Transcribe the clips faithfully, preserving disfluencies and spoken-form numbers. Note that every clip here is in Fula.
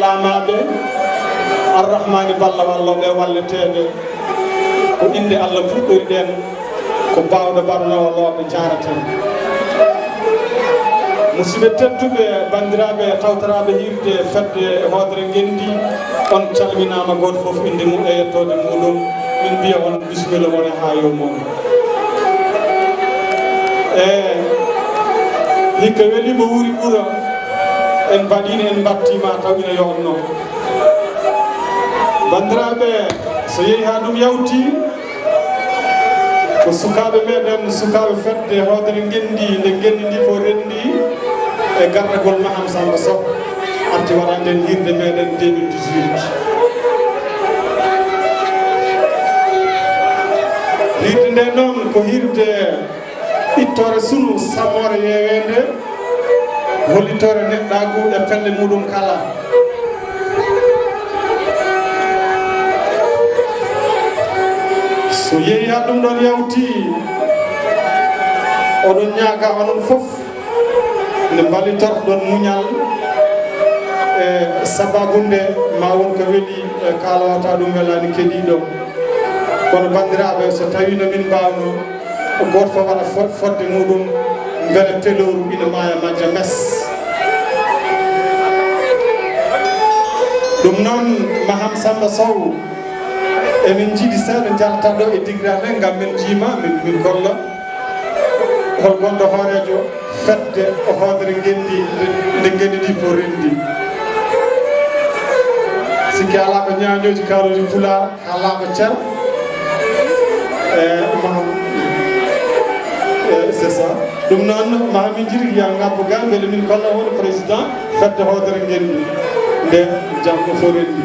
Laamaaɓe, Arrahmaani Balla wallo ɓe walleteeɓe, ko innde Allah puɗɗori ɗen, ko baawɗo barnoowo looɓe jaaraten. Musidɓe tedduɓe, banndiraaɓe tawtoraaɓe hiirde fedde e hoodere ngenndi, on calminaama gooto fof innde mum e yettoode muɗum, min mbiya on bisimilla mon e haa yoomun. E hikka weli mo wuuri ɓura, en mbaɗiino, en mbattiima taw ina yonno. Banndiraaɓe, so yehi haa ɗum yawti, ko sukaaɓe meɗen, sukaaɓe fedde hoodere ngenndi, nde ngenndi ndi fof renndi e gardagol Maham Samba Sow, arti waɗande en hiirde meɗen deux mille dix-huit. Hiirde nde noon ko hiirde ittoore sunu sammoore yeeweende, hollitoore neɗɗaagu e pelle muɗum kala. So yehi haa ɗum ɗon yawti, oɗon ñaaga onon fof nde mballitorɗon muñal e sababunde ma won ko weli e kaalawata ɗum welaani keɗiiɗo. Kono banndiraaɓe, so tawii no min mbaawno, gooto fof waɗa fo-, fodde muɗum, mbele pelooru ina maaya majja mes. Ɗum noon, Maham Samba Sow, emin njiɗi seeɗa njalta ɗo e digiral he, ngam min njiima, min, min golla hol gonɗo hooreejo fedde o hoodere ngenndi, nde, nde ngenndi ndi fof renndi. Sikke alaa ko ñaañooji kaalooji Pulaar. Alaa ko cer. Eh, Maham-, eh, c'est ça. Ɗum noon, Mahamin Jiri, yaa ngabbo ga, mbele min kolla won président fedde hoodere ngenndi nde jam no fof renndi.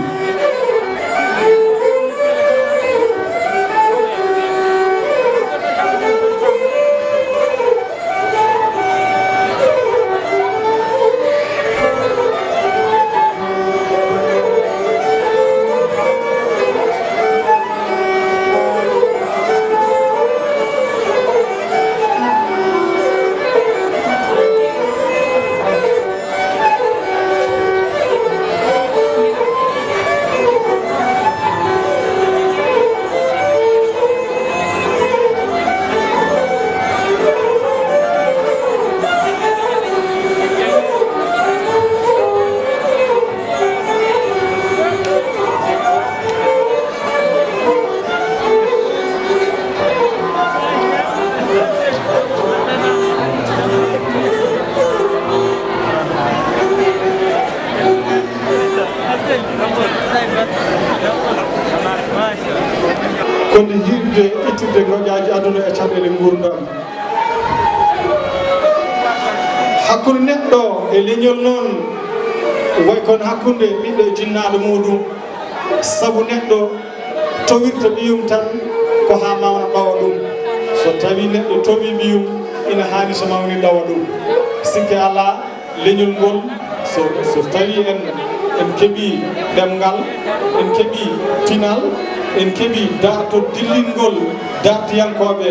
Ko nde hiirde ittude ngoƴaaji aduna e caɗeele nguurndam. Hakkunde neɗɗo e leñol noon, way kono hakkunde ɓiɗɗo e jinnaaɗo muuɗum. Sabu neɗɗo towirta ɓiyum tan ko haa mawna ɗowa ɗum. So tawii neɗɗo towii ɓiyum, ina haani so mawni ɗowa ɗum. Sikke alaa, leñol ngol, so, so tawii en, en keɓii ɗemngal, en keɓii pinal, en keɓii daartol dillingol daartiyankooɓe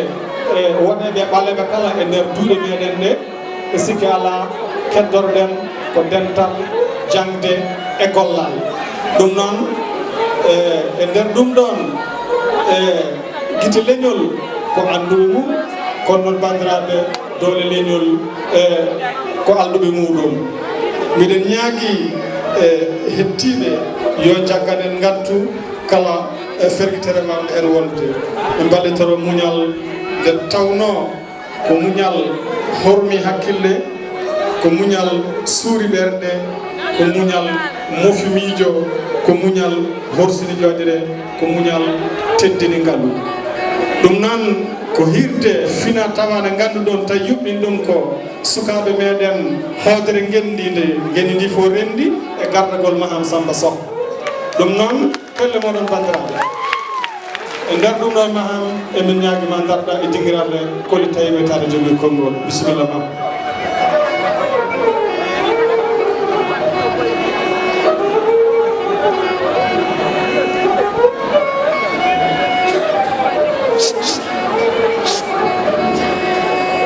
e woneeɓe ɓaleeɓe kala e nder duuɗe meɗen ɗe, e sikke alaa, keddorɗen ko dental jaŋde e gollal. Ɗum noon, e, e nder ɗum ɗoon, e, gite leñol ko annduɓe mum, kono noon, banndiraaɓe, doole leñol, e, ko alɗuɓe muuɗum. Miɗen ñaagii, e, heɓtiiɓe yo jaggan en ngantu kala, e, fergitere ma nde en wonde. Ɓe mballitoro muñal nde tawnoo ko muñal hormi hakkille, ko muñal suuri ɓernde, ko muñal mofi miijo, ko muñal horsini ƴoƴre, ko muñal teddini ngalu. Ɗum noon ko hiirde fina tawa nde ngannduɗon tawi yuɓɓin ɗum ko sukaaɓe meɗen hoodere ngenndi nde, ngenndi ndi fof renndi e gardagol Maham Samba Sow. Ɗum noon, pelle moɗon banndiraaɓe. E nder ɗum ɗo Maham, emin ñaagi ma ndarɗa e dingiral he, koli tawi wetaade jogii konngol. Bisimilla ma.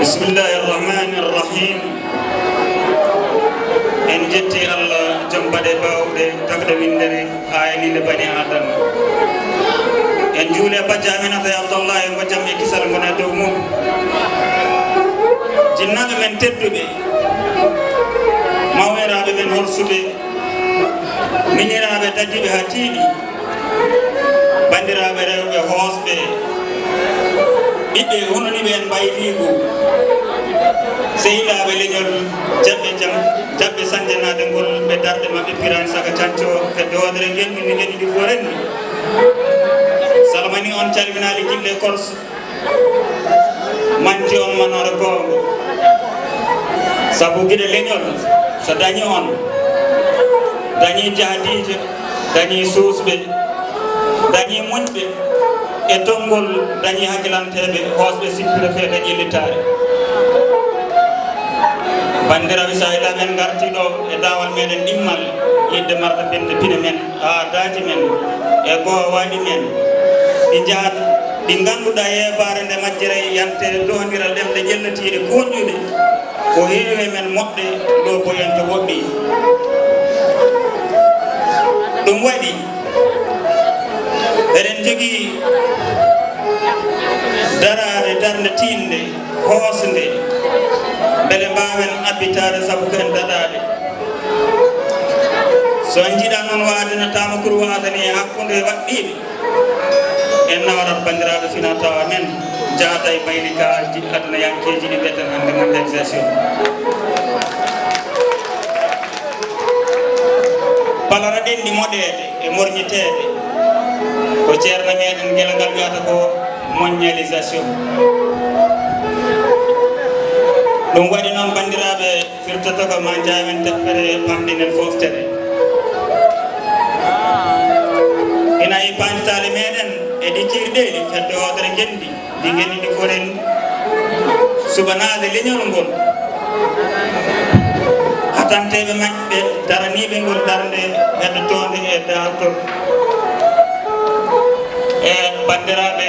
Bismillahi rahmani rahim. En jetti Allah, jom Baawɗe tagde winndere haa e ninde bani Aadama. En njuule bajja Aminata e Abdallah e mo jam e kisal ngona e dow mum. Jinnaaɓe men tedduɓe, mawniraaɓe men horsuɓe, miñiraaɓe daddiiɓe haa tiiɗi, banndiraaɓe rewɓe hoosɓe, ɓiɓɓe hunaniiɓe en mbayliigu, sehilaaɓe leñol, jaɓɓe jam, jaɓɓe sannjanaade ngol ɓe darɗe maɓɓe piraani saka canco, fedde hoodere ngenndi ndi ngenndi ndi fof renndi. Salmani on, calminaali gille Korse. Manti on manoore goonga. Sabu gide leñol, so dañi on, dañi jahdiije, dañi suusɓe, dañi muñɓe, e tonngol dañi hakkilanteeɓe, hoosɓe sippire feeta ƴellitaare. Banndiraaɓe, sahilaaɓe, en ngarti ɗo e daawal meɗen ɗimmal, yiɗde marde pinde pine men. Aadaaji men e goowaaɗi men, ɗi njahat, ɗi ngannduɗaa yeebaare nde majjere yante doondiral ɗemɗe ƴellitiiɗe koonƴuɗe, ko heewi e men moƴƴe, loobo en to woɗɗi. Ɗum waɗi, eɗen njogii daraade darnde tiiɗnde, hoosnde, mbele mbaawen abbitaade sabu ko en daɗaaɓe. So en njiɗaa noon waade no Tamakuru waasa ni e hakkunde waɗɗiiɓe, en nawarat banndiraaɓe finaa-tawaa men, njahata e mbaylikaaji adunayankeeji ɗi mbiyeten hannde mondialisation. Palora ɗenɗi moɗeede e morñiteede ko ceerno meɗen gila ngal wiyata ko mondialisation. Ɗum waɗi noon, banndiraaɓe, firtoto ko ma njaawen teppere pamɗinen fooftere. Ina e paanditaale meɗen e ɗi kiirɗeeli fedde hoodere ngenndi. Ndi ngenndi ndi fof en suɓanaade leñol ngol, hatanteeɓe maɓɓe daraniiɓe ngol darnde heddotoonde e daartol. E banndiraaɓe,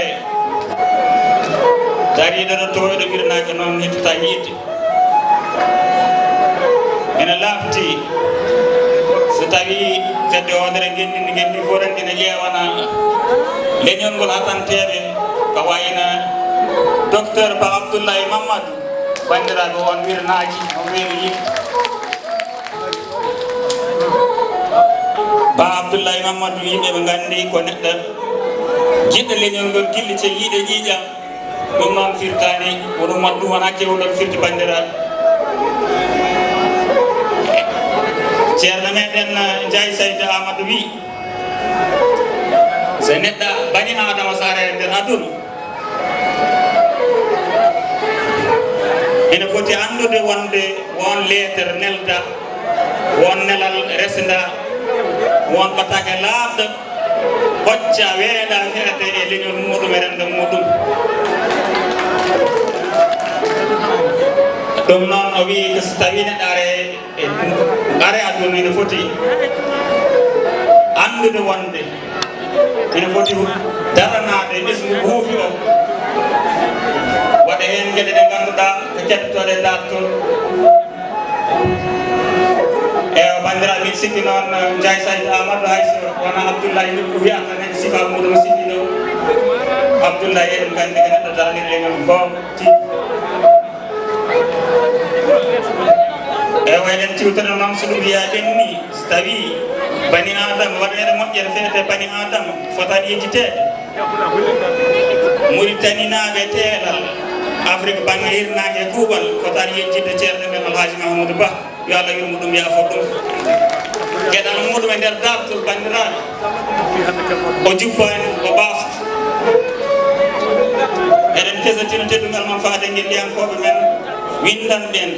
dariiɗo ɗo tooyɗo wirnaaki noon, hettata yiide. Ene laaɓti, so tawii fedde hoodere ngenndi ndi ngenndi fof tan ene ƴeewana leñol ngol, hatanteeɓe ko wayno Docteur Ba Abdoulaye Mamadou, banndiraaɓe, on wirnaaki, on weeɓi yiɗde. Ba Abdoulaye Mamadou, yimɓe ɓe nganndi ko neɗɗo jiɗɗo leñol ngol gilli ce yiide ƴiiƴam. Ɗum noon firtaani, ko ɗum waɗi ɗum wona kewɗol firti banndiraaɓe. Ceerno meɗen, eh, Njaay Saydu Aamadu wii, so neɗɗo bani Aadama so ara e nder aduna, ene foti anndude wonde won leeter nelda, won nelal resnda, won ɓataake laaɓɗo, hocca weeɗa feete e leñol muuɗum e renndo muuɗum. Ɗum noon o wii ko so tawii neɗɗo are e, are aduna ene foti anndude wonde ene foti daranaade ɓesngu buufi o, waɗa heen geɗe ɗe ngannduɗaa ko keddotooɗe e daartol. Ewa, banndiraaɓe, miɗo sikki noon, eh, Njaay Saydu Aamadu, hay so wonaa Abdullahi Luttu wiyata ne, ko sifa muuɗum sikki ɗo. Abdullahi, eɗen nganndi ko neɗɗo daraniiɗo leñol goonga. Ewa, eɗen ciwtana noon, so ɗum wiyaa ɓenni, so tawii bani Aadama, waɗeede moƴƴere feete bani Aadama, fotaani yejjiteede. Muritaninaaɓe teelal Afrik bannge hirnaange e kuuɓal, fotaani yejjitde ceerno men Alhaji Mahamadou Ba, yo Allah yurmo ɗum, yaafo ɗum. Geɗal muuɗum e nder daartol, banndiraaɓe, o jubbaani, o baafto. Eɗen kesatino teddungal mon faade ngenndiyankooɓe men, winndanɓe en,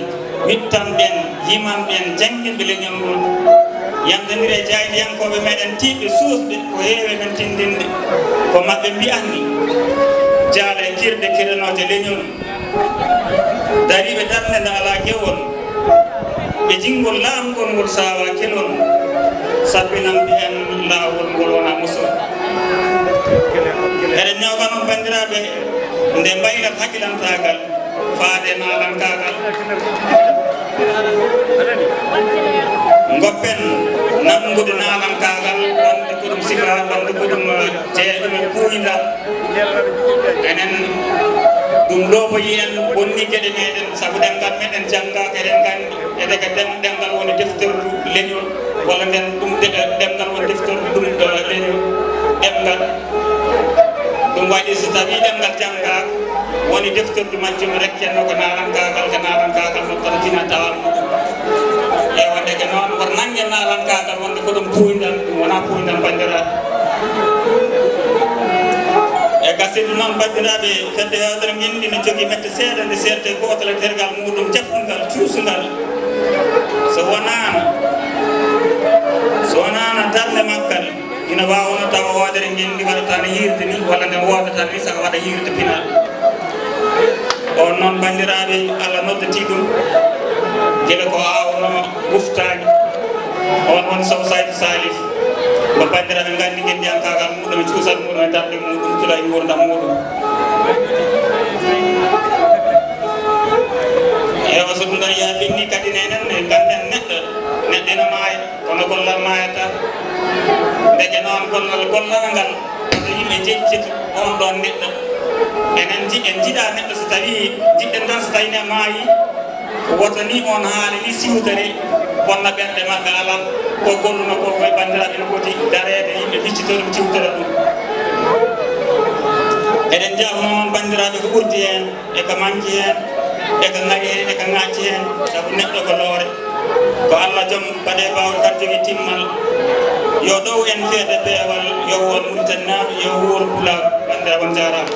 wittanɓe en, yimanɓe en, jannginɓe leñol ngol. Yamdondire e jaayndiyankooɓe meɗen tiiɗɓe, suusɓe, ko heewi men tinndinde. Ko maɓɓe mbiyanni, jaala e kirɗe kiranooje leñol, dariiɓe darnde nde alaa gewol, ɓe jingol laamgol ngol saawaa kelol, sabbinanɓe en laawol ngol wonaa musol. Eɗen ñaagana on, banndiraaɓe, nde mbaylat hakkilantaagal faade naalankaagal. Ngoppen nanngude naalankaagal, wonde ko ɗum sifa, wonde ko ɗum, eh, jeeya ɗum e kuuyndal. Enen, ɗum ɗo ko yiyen bonni geɗe meɗen, sabu ɗemngal meɗen janngaaka, eɗen nganndi, ete ko ɗem-, ɗemngal woni defterdu leñol, walla nden ɗum de-, ɗemngal woni defterdu ɗum, eh, leñol, ɗemngal. Ɗum waɗi so tawii ɗemngal janngaaka, woni defterdu majjum rek, kenno ko naalankaagal, ko naalankaagal no tan fina tawal muɗum. E wonde ko noon, won nannge naalankaagal, wonde ko ɗum puuyndal, ɗum wonaa puuyndal, banndiraaɓe. E gasiidu noon, banndiraaɓe, fedde heewtere ngenndi no jogii mette seeɗa nde seerte ko otolatergal muɗum jafngal, cuusungal. So wonaano, so wonaano darnde maggal, ina waawno tawa hoodere ngenndi waɗata no hiirde ni, walla nde woodata ni, saka waɗa hiirde pinal. On noon, banndiraaɓe, Allah noddatii ɗum, gila ko aawno ɓuftaani. On woni Sow Saydu Salif, mo banndiraaɓe nganndi ngenndiyankaagal muɗum e cuusal muɗum e darnde muɗum, tula e nguurndam muɗum. Ewa, so ɗum ɗon yaaɓinni kadi, nenen ne ngannden neɗɗo, neɗɗo ina maaya. Kono gollal maayata. Ndeke noon gollal gollal ngal, so yimɓe njejjiti on ɗon neɗɗo. Enen nji-, en njiɗa neɗɗo so tawi, njiɗɗen tan so tawi ne maayi, woto ni on haali ni siwtere, bonna ɓerɗe maɓɓe alaa. Ko golluno ko koye banndiraaɓe no foti dareede, yimɓe miccitora ɗum, ciwtora ɗum. Eɗen njaafnoo noon banndiraaɓe ko ɓurti heen. E ko manki heen, e ko ŋari heen, e ko ŋaacci heen, sabu neɗɗo ko loore. Ko Allah joom baɗe baawɗe kadi jogii timmal. Yo ɗow en feete peewal, yo woon Muritaninaaɓe, yo wuur Pulaar. Banndiraaɓe, on njaaraama.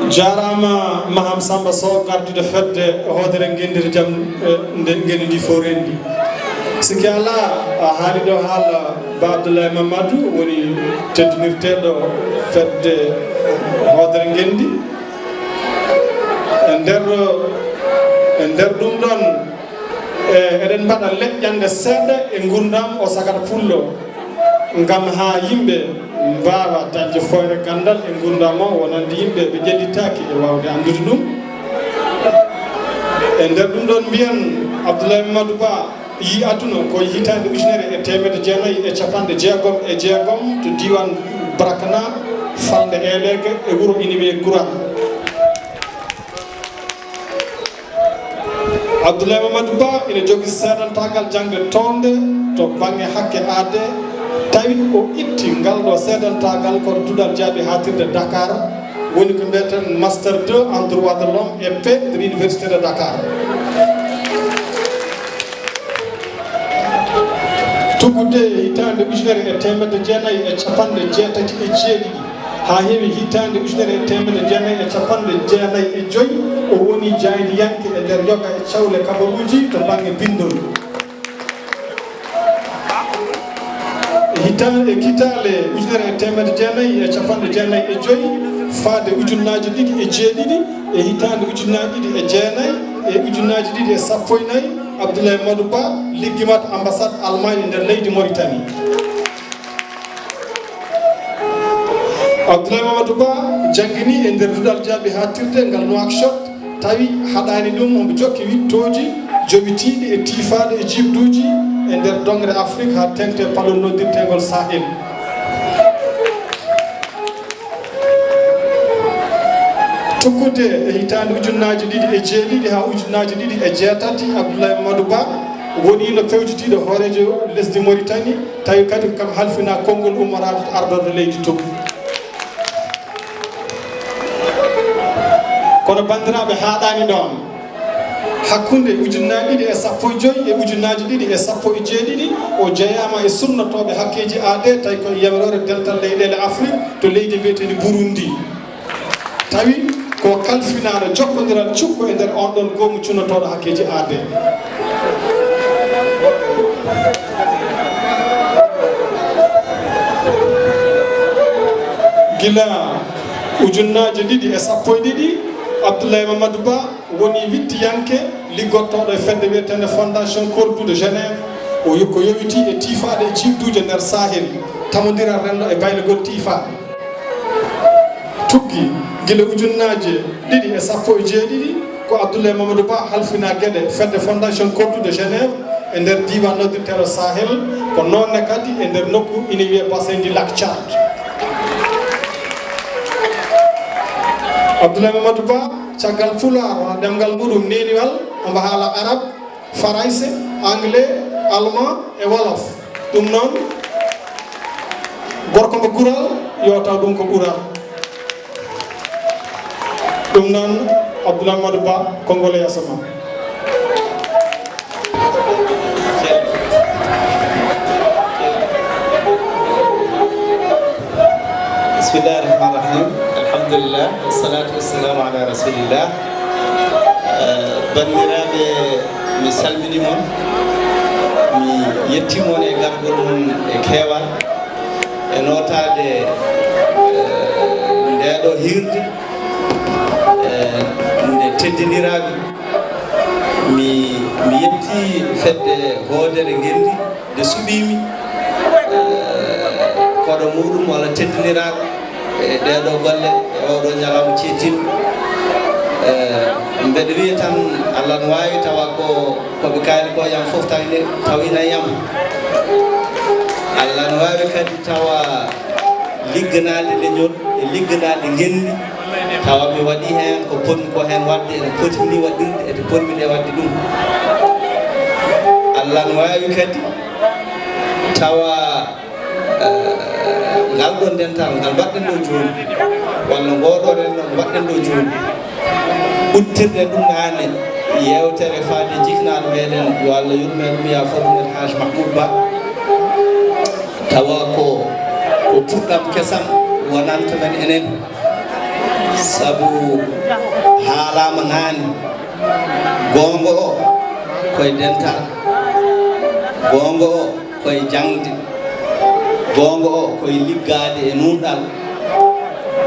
Jaaraama Maham Samba Sow, garduɗo fedde hoodere ngenndiri jam, eh, nde ngenndi ndi fof renndi. Sikki alaa, a haali ɗo haala Ba Abdoulaye Mamadou woni teddinirteeɗo fedde hoodere ngenndi. E nder, e nder ɗum ɗon, e, eɗen mbaɗa leƴƴannde seeɗa e nguurndam o sagata pullo, ngam haa yimɓe mbaawa dañde fooyre ganndal e nguurndam o, wonande yimɓe ɓe ƴellitaaki e waawde anndude ɗum. E nder ɗum ɗon mbiyen Abdoulaye Mamadou Ba, yii aduna ko hitaande ujunere e teemedde jeenayi e capanɗe jeegom e jeegom to diiwaan Brakna, falnde Eeleege e wuro ina wiyee Gura. Abdoulaye Mamadou Ba ina jogii seedantaagal jaŋde toolnde to bannge hakke aadee, tawi o itti ngal ɗo seedantaagal ko to duɗal jaaɓi haaɗtirde Dakar, woni ko mbiyeten Master deux en droit de l'homme et paix de l'Université de Dakar. Tuggude e hitaande ujunere e teemedde jeenayi e capanɗe jeetati e jeeɗiɗi, haa heewi hitaande ujunere e teemedde jeenayi e capanɗe jeenayi e joy, o woni jaayndiyanke e nder yoga e cawle kabaruuji to bannge binndol. Hitaande, e kitaale ujunere e teemedde jeenayi e capanɗe jeenayi e joy faade ujunnaaji ɗiɗi e jeeɗiɗi, e hitaande ujunnaaji ɗiɗi e jeenayi e ujunnaaji ɗiɗi e sappo e nayi, Abdoulaye Mamadou Ba liggimat ambassade Allemagne e nder leydi Mauritanie. Abdoulaye Mamadou Ba janngini e nder duɗal jaaɓi haaɗtirde ngal Nouakchott, tawi haɗaani ɗum, omo jokki wiɗtooji jowitiiɗi e tiifaaɗe e jiiɓduuji e nder doŋre Afrik haa teeŋti e palol noddirteengol Sahel. Tuggude e hitaande ujunnaaji ɗiɗi e jeeɗiɗi haa ujunnaaji ɗiɗi e jeetati, Abdoulaye Mamadou Ba woniino pewjitiiɗo hooreejo lesdi Mauritanie, tawi kadi ko kam halfinaa konngol ummoraaɗo ardorde leydi too. Kono, banndiraaɓe, haaɗaani ɗoon. Hakkunde ujunnaaji ɗiɗi e sappo e joy e ujunnaaji ɗiɗi e sappo e jeeɗiɗi, o jeyaama e sunnotooɓe hakkeeji aadee, tawi ko e yamiroore Dental Leyɗeele Afrik to leydi mbiyeteendi Burundi. Tawi ko kalfinaaɗo jokkondiral cukko e nder oon ɗoon goomu cunnotooɗo hakkeeji aadee. Gila ujunnaaji ɗiɗi e sappo e ɗiɗi, Abdoulaye Mamadou Ba woni wiɗtiyanke liggottooɗo e fedde wiyeteende Fondation Cordoue de Genève. O yo-, ko yowitii e tiifaaɗe e jiiɓduuje nder Sahel, tamondiral renndo e baylagol tiifaaɗe. Tuggi gila ujunnaaje ɗiɗi e sappo e jeeɗiɗi, Ko Abdoulaye Mamadou Ba, halfina geɗe fedde Fondation Koddu de Genève e nder diiwaan noddirteeɗo Sahel, ko noon ne kadi e nder nokku ina wiyee Bassin du Lac Tchad. Abdoulaye Mamadou Ba, caggal Pulaar, wona ɗemngal muɗum neeniwal, omo haala Arab, Farayse, Anglais, Allemand e Wolof. Ɗum noon, gorko mo kural, yo taw ɗum ko ɓural. Ɗum noon, Abdoulaye Mamadou Ba, konngol e yeeso ma. Bismillahi rahmani rahim. Alhamdulillah, wassalatu wassalamu ala rasulillah. Eh, banndiraaɓe, mi salmini mon, mi yetti mon e gargol mon e keewal, e nootaade, eh, ndeeɗo hiirde, eh, nde teddindiraaɓe. Mi, mi yetti fedde hoodere ngenndi nde suɓiimi, eh, koɗo muɗum walla teddindiraaɗo e ɗeeɗo golle e oɗo ñalawma ceetinɗo. Eh, mbeɗa wiya tan, Allah no waawi tawa ko, ko ɓe kaali ko yam fof tawi nde, taw ina yam. Allah no waawi kadi tawa ligganaade leñol e ligganaade ngenndi, tawa mi waɗi heen ko potmi ko heen waɗde, ene potmi ni waɗirde, ene potmi nde waɗde ɗum. Allah no waawi kadi tawa, eh, ngal ɗon dental ngal mbaɗɗen ɗo jooni, walla ngoo ɗoo renndo mbaɗɗen ɗo jooni, udditirɗen ɗum naane yeewtere faade jiknaaɗo meɗen, yo Allah yurme ɗum, yaafo ɗum, El Hadj Mahmoud Ba. Tawa ko, ko puɗɗam kesam wonanta men enen, sabu haalaama naane, goonga o koye dental, goonga o koye jaŋde, goonga o koye liggaade e nuunɗal,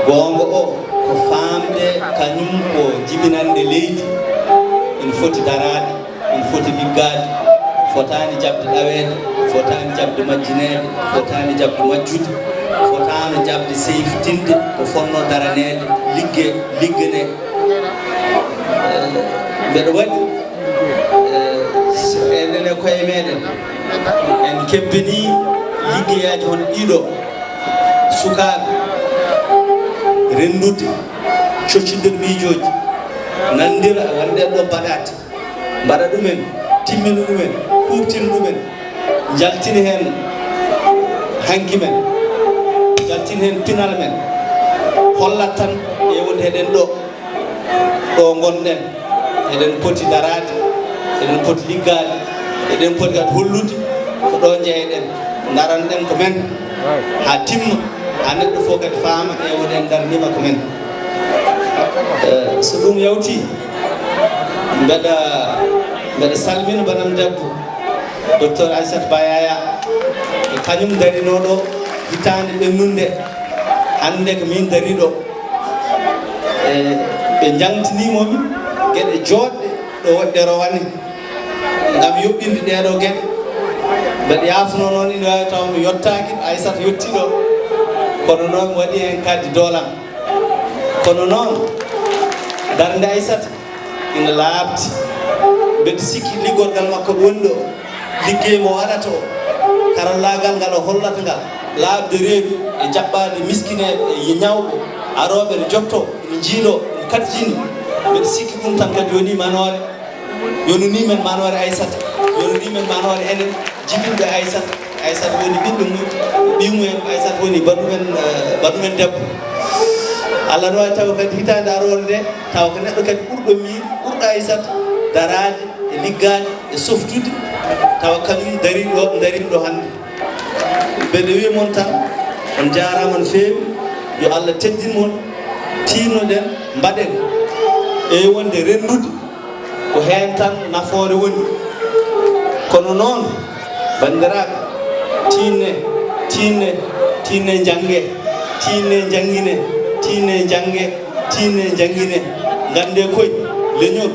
goonga o ko faamde kañum ko jibinannde leydi, ina foti daraade, ina foti liggaade, fotaani jaɓde ɗaweede, fotaani jaɓde majjineede, fotaani jaɓde majjude, fotaano jaɓde seyfitinde ko fotnoo daraneede, ligge, ligganee. Eh, mbeɗa waɗi, eh, enen e koye meɗen, en kebbinii liggeyaaji hono ɗiɗo, sukaaɓe renndude, coccidira miijooji, nanndira wonde ɗo baɗaate. Mbaɗa ɗumen, timmina ɗumen, kuuɓtina ɗumen, njaltina heen hanki men, njaltina heen pinal men, hollat tan e wonde eɗen ɗo, ɗo ngonɗen, eɗen poti daraade, eɗen poti liggaade, eɗen poti kadi hollude ko ɗo njeyɗen, ndaranɗen ko men, haa timma, haa neɗɗo fof kadi faama e wonde en ndarniima ko men. Eh, so ɗum yawti, mbeɗa, mbeɗa salmina banam debbo, Docteur Aissata Ba Yaya, ko kañum darinooɗo hitaande ɓennunde, hannde ko min dariiɗo. E ɓe njaŋtiniima mi geɗe joɗɗe ɗo woɗɗe rowane, ngam yoɓɓinde ɗeeɗo geɗe. Mbeɗa yaafnoo noon, ina waawi taw mi yottaaki ɗo Aissata yottii ɗo, kono noon mi waɗi heen kadi doolam. Kono noon, darnde Aissata ina laaɓti. Mbeɗa sikki liggorgal makko ɗo woni ɗo, liggey mo waɗata o, karallaagal ngal o hollata ngal, laaɓde reedu e jaɓɓaade miskineeɓe e ñawɓe, arooɓe ene jottoo, ene njiiloo, ene katjini. Mbeɗa sikki ɗum tan kadi yonii manoore, yonanii men manoore Aissata, yonanii men manoore enen jibinɓe Aissata. Aissata woni ɓiɗɗo mum, ɓiymumen, Aissata woni baɗɗo men, eh, baɗɗo men debbo. Allah no waawi tawa kadi hitaande aroore nde, tawa ko neɗɗo kadi ɓurɗo mi, ɓurɗo Aissata daraade e liggaade e softude, tawa kañum darii ɗo, darii ɗo hannde. Mbeɗa wiya mon tan, on njaaraama no feewi, yo Allah teddin mon, tiinno-ɗen, mbaɗen e wonde renndude, ko heen tan nafoore woni. Kono noon, banndiraaɓe, tiinne, tiinne, tiinne njannge, tiinne njanngine, tiinne njannge, tiinne njanngine. Nganndee koy, leñol,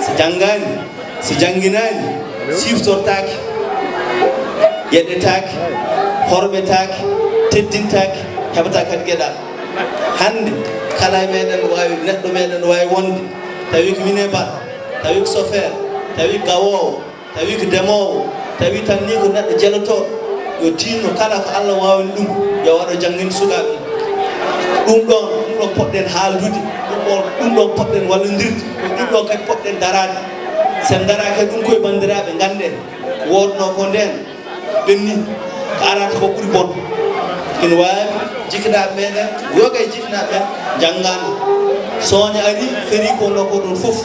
so janngaani, so jannginaani, siftortaake, yeɗetaake, hormetaake, teddintaake, heɓataa kadi geɗal. Hannde, kala e meɗen no waawi, neɗɗo meɗen no waawi wonde tawi ko minebar, tawi ko chauffeur, tawi ko gawoowo, tawi ko demoowo, tawi tan ni ko neɗɗo jelotooɗo, yo tinno kala ko Allah waawni ɗum, yo waɗo janngin sukaaɓe. Ɗum ɗon, ɗum ɗon poɗɗen haaldude, ɗum ɗon, ɗum ɗon poɗɗen wallondirde, ko ɗum ɗon kadi poɗɗen daraade. Sen daraaki e ɗum koye, banndiraaɓe, ngannden ko woodnoo ko ndeen ɓenni, ko arata ko ɓuri bon. Ina waawi jiknaaɓe meɗen, yoga e jiknaaɓe ɓen njanngaano. Sooña ari, ferii ko wonnoo ko ɗon fof.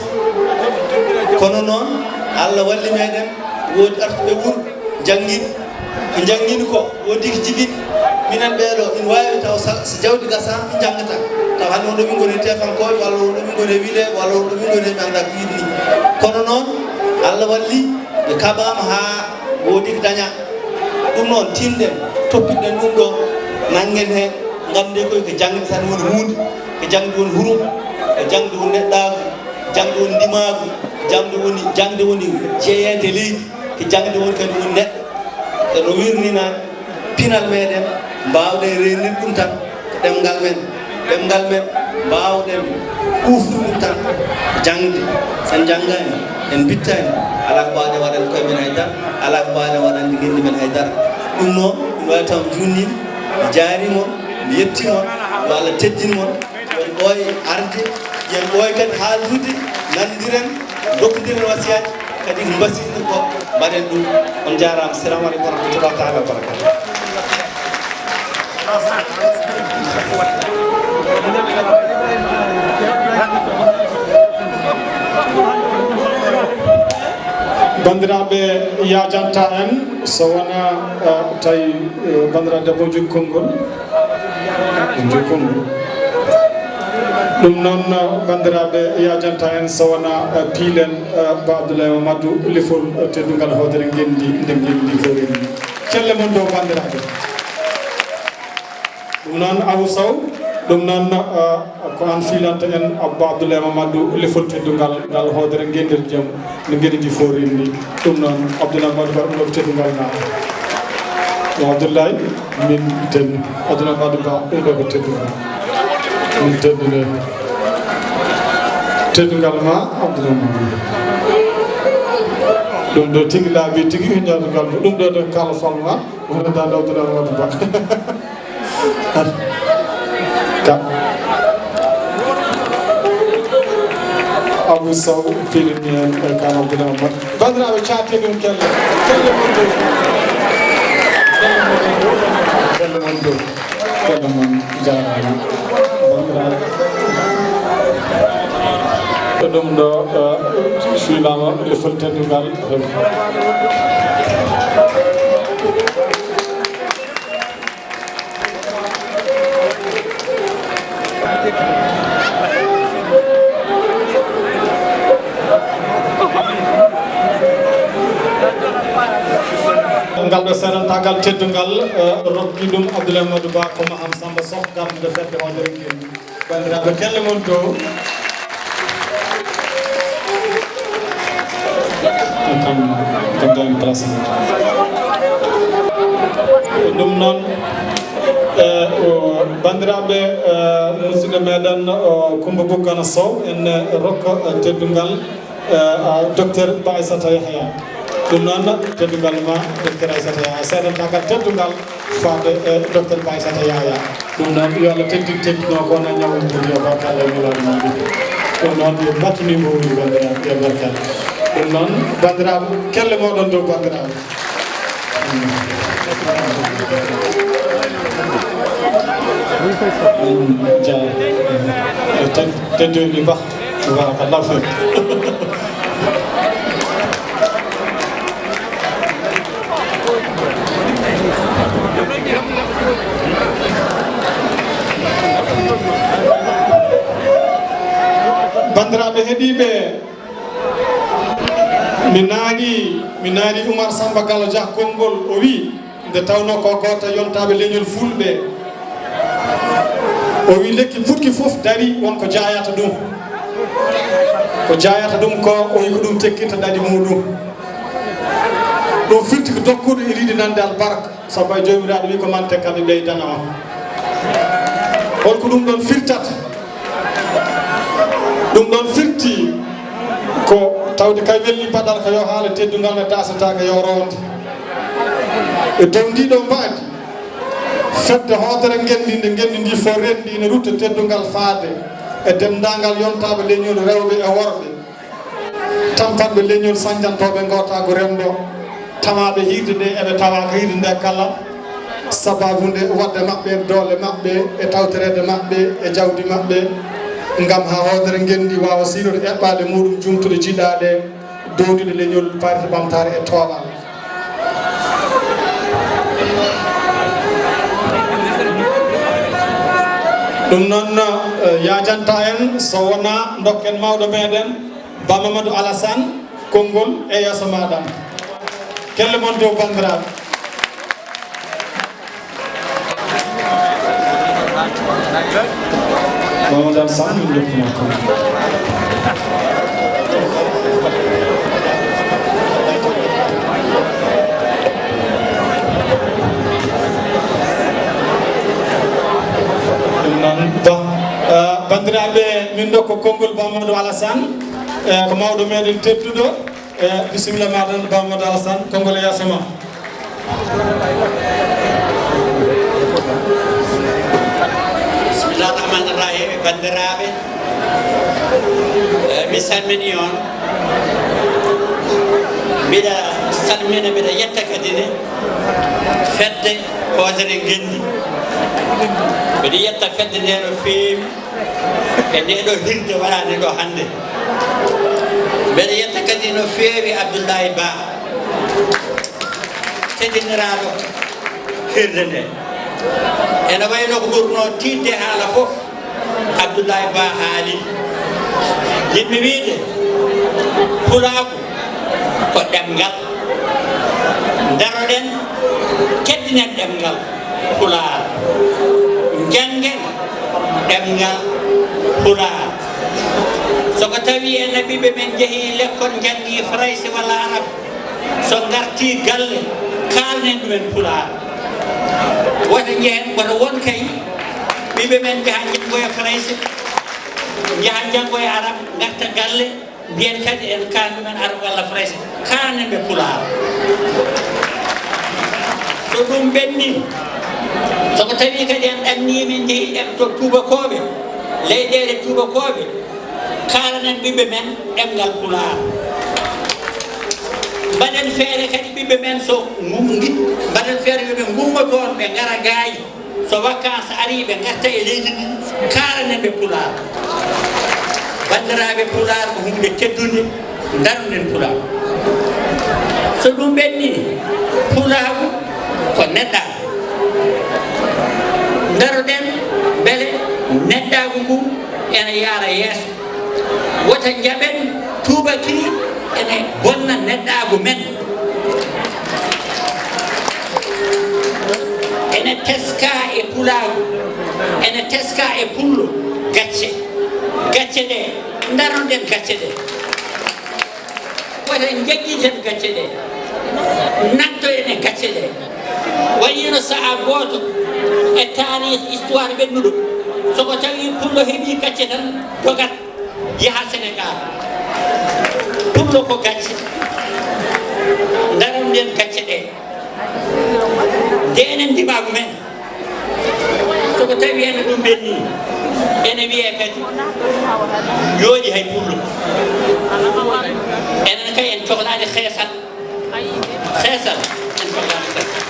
Kono noon, Allah walli meɗen, woodi artuɓe wuro, njanngini. Ko njanngini ko, woodi ko jibini. Minen ɓee ɗoo, ina waawi taw sa, so jawdi gasaama, ɓe njanngataa. Taw hannde won ɗo min ngoni e tefankooɓe, walla won ɗo min ngoni e wileeɓe, walla won ɗo min ngoni e mi anndaa ko yiɗi ni. Kono noon, Allah walli, ɓe kaɓaama haa woodi ko dañaa. Ɗum noon, tinɗen, toppitɗen ɗum ɗoo, nanngen heen, ngannden koye ko jaŋde tan woni huunde, ko jaŋde woni hurum, ko jaŋde woni neɗɗaagu, jaŋde woni ndimaagu, jaŋde woni, jaŋde woni jeyeede leydi, ko jaŋde woni kadi woni neɗɗo. E no wiirni naan, pinal meɗen, mbaawɗen reenirde ɗum tan ko ɗemngal men, ɗemngal men, mbaawɗen ufrude ɗum tan ko jaŋde. So en njanngaani, en mbittaani, alaa ko mbaawɗen waɗande koye men hay dara, alaa ko mbaawɗen waɗande ngenndi men hay dara. Ɗum noon, mi waawi taw mi juutnii, mi jaarii mon, mi yettii mon, yo Allah teddin mon. Yen ɓooy arde, yen ɓooy kadi haaldude, nanndiren, ndokkondiren wasiyaaji, kadi ko mbasiyɗen ko, mbaɗen ɗum. On njaaraama. Assalamu aleykum wa rahmatullahi taala wa barakatuh. Banndiraaɓe, yaajantaa en, so wonaa, eh, tawi, eh, banndiraaɗo debbo jokki konngol. Jokki konngol. Ɗum noon, banndiraaɓe, yaajantaa en so wonaa, eh, piilen, eh, Ba Abdoulaye Mamadou, lefol, eh, teddungal hoodere ngenndi, nde ngenndi fof renndi. Celle mon dow, banndiraaɓe. Ɗum noon, Abou Sow, ɗum noon, eh, ko aan fiilanta en, Abba Abdoulaye Mamadou, lefol teddungal ngal hoodere ngenndir jam, no ngedi ndi fof renndi. Ɗum noon, Abdoulaye Mamadou Ba, ɗum ɗo ko teddungal ma. Yo Abdoulaye, min tenni. Abdoulaye Mamadou Ba, ɗum ɗo ko teddungal. Min tenni nde. Teddungal ma, Abdoulaye Mamadou. Ɗum ɗo tigi laabi tigi, ko teddungal ma. Ɗum ɗo ɗo kala fal ma, wona da Abdoulaye Mamadou Ba. Ka Abou Sow filmi en e Kano Abdoulaye Mamadou. Banndiraaɓe, caatee ɗum kelle. Kelle mon dow. Kelle mon dow. Kelle mon jaaraama. Banndiraaɓe. Ko ɗum ɗo, eh, fiilaama lefol teddungal. Ngal ɗo seedantaagal teddungal, eh, rokki ɗum Abdoulaye Mamadou Ba, ko Maham Samba Soh, gardiiɗo fedde hoodere ngenndi. Banndiraaɓe, kelle mon dow. Kam, kam dañi place mum. Ɗum noon, eh, o, banndiraaɓe, eh, musidɗo meɗen, o, Coumba Bougane Sow, en, eh, rokka, eh, teddungal, eh, a, Docteur Ba Aissata Yahya. Ɗum noon, teddungal ma, Docteur Aissata Yahya, seedantaagal teddungal faade e Docteur Ba Aissata Yahya. Ɗum noon, yo Allah teddin teddinoo ko wona ñawu mum, yo barkalle e nulaaɗo mum. Ɗum noon, min mbattini mbo woni banndiraaɓe, yo barkalle. Ɗum noon, banndiraaɓe, kelle mooɗon dow, banndiraaɓe. Min jaa-, ted-, tedduɗi Ba. Barakallahu fik. Banndiraaɓe heɗiiɓe, mi naani, mi naani Oumar Samba Gallo Dia konngol, o wi, nde tawnoo ko gooto e yontaaɓe leñol Fulɓe, o wi, lekki puɗki fof darii, won ko jaayata ɗum. Ko jaayata ɗum ko, o wi, ko ɗum tekkirta ɗaɗi muɗum. Ɗum firti ko dokkuɗo ina yiɗi nande albarka, sabu ay Joomiraaɗo wi, ko man tekkami ɓeydana on. Hol ko ɗum ɗon firtata? Ɗum ɗon firti Ko tawde kay welli baɗal ko yo haala teddungal ne daasataake yo roonde. E dow ndii ɗoo mbaadi, fedde hoodere ngenndi nde ngenndi ndii fof renndi ina rutta teddungal faade e denndaangal yontaaɓe leñol rewɓe e worɓe, tampanɓe leñol sañjantooɓe ngootaagu renndo, tamaaɓe hiirde nde eɓe tawaaka hiirde nde kala. Sababu nde waɗde maɓɓe doole maɓɓe e tawtoreede maɓɓe e jawdi maɓɓe, ngam haa hoodere ngenndi waawa siirude eɓɓaaɗe muuɗum juumtuɗe jiɗaaɗe, downduɗe leñol, paarti ɓamtaare e toowal. Ɗum noon, eh, yaajanta en so wonaa ndokken mawɗo meɗen, Ba Mamadou Alassane, konngol e yeeso maaɗa. Kelle mon dow, banndiraaɓe. Mamadou Alassane, min ndokkuma konngol. Ɗum noon, ba, eh, banndiraaɓe, min ndokka konngol Ba Mamadou Alassane, eh, ko mawɗo meɗen tedduɗo. Eh, bisimilla ma tan, Ba Mamadou Alassane, konngol e yeeso ma. Bismillah rahman rahim, banndiraaɓe, eh, mi salmini on. Mbiɗa salmina, mbiɗa yetta kadi ne fedde hoodere ngenndi. Mbiɗa yetta fedde nde no feewi e nde ɗo hirde waɗaande ɗo hannde. Mbeɗa yetta kadi no feewi Abdoulaye Ba, teddiniraaɗo hirde nde. Ene wayno ko ɓurno tiiɗde haala fof, Abdoulaye Ba haali. Yiɗmi wiyde, pulaagu ko ɗemngal. Ndaroɗen, teddinen ɗemngal Pulaar. Njanngen ɗemngal Pulaar. So ko tawi en ɓiɓɓe men njehii lekkol, njanngii Farayse walla Arab, so ngartii galle, kaalnen ɗumen Pulaar. Wota njehen, wota won kay ɓiɓɓe men njaha njanngoya Farayse, njaha njanngoya Arab, ngarta galle, mbiyen kadi en kaan ɗumen Arab walla Farayse, kaalnen ɓe Pulaar. So ɗum ɓenni, so ko tawi kadi en ɗannii, min njehii ɗen to tuubakooɓe, leyɗeele tuubakooɓe, kaalanen ɓiɓɓe men ɗemngal Pulaar. Mbaɗen feere kadi ɓiɓɓe men so ngu-, ngi-, mbaɗen feere yo ɓe ngummo toon, ɓe ngara Gaayi. So vacances arii, ɓe ngarta e leydi ndi, kaalanen ɓe Pulaar. Banndiraaɓe, Pulaar ko huunde teddunde, ndaroɗen Pulaar. So ɗum ɓenni, Pulaagu ko neɗɗaagu. Ndaroɗen mbele neɗɗaagu ngu ena yaara yeeso. Wota njaɓen tuubakiri ene bonna neɗɗaagu men. Ene teska e Pulaagu, ene teska e Pullo gacce. Gacce ɗe, ndaroɗen gacce ɗe. Wata njaggiten gacce ɗe, nattoyen e gacce ɗe. Wayiino sahaa gooto e taarih, histoire ɓennuɗo, so ko tawi Pullo heɓii gacce tan, dogat, yaha Senegaal. Pullo ko gacce. Ndaroɗen gacce ɗe. Ndeenen ndimaagu men. So ko tawi ene ɗum ɓenni, ene wiyee kadi yooɗi hay Pullo. Enen kay en cohlaani xeesal. Xeesal, en cohlaani xeesal.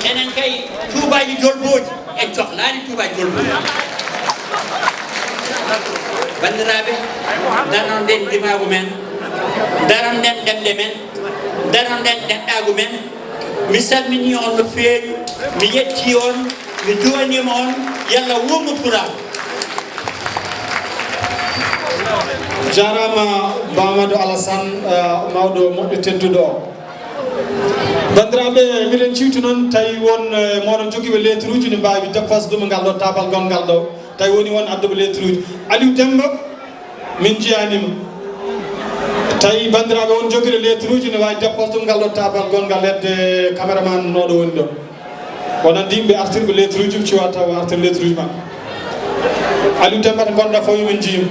Enen kay tuubaaji jolbooji, en cohlaani tuubaaji jolbooji. Banndiraaɓe, ndaroɗen ndimaagu men, ndaroɗen ɗemɗe men, ndaroɗen neɗɗaagu men. Mi salminii on no feewi, mi yettii on, mi duwaniima on, yalla wuurnu Pulaar. Jaaraama Ba Mamadou Alassane, eh, mawɗo moƴƴo tedduɗo o. Banndiraaɓe, miɗen ciwti noon, tawi won, eh, mooɗon jogiiɓe lettre uji ne mbaawi dépose ɗum e ngal ɗo taabal gonngal ɗo. Tawi woni won adduɓe lettre uji. Aliou Demba, min njiyaani ma. Tawi banndiraaɓe won jogiiɓe lettre uji ne waawi dépose ɗum ngal ɗo taabal gonngal hedde caméraman nooɗo woni ɗo. Wonande yimɓe artirɓe lettre uji, mi cuwa taw artir lettre uji maɓɓe. Aliou Demba, to ngonɗa fof, yo min njiyu.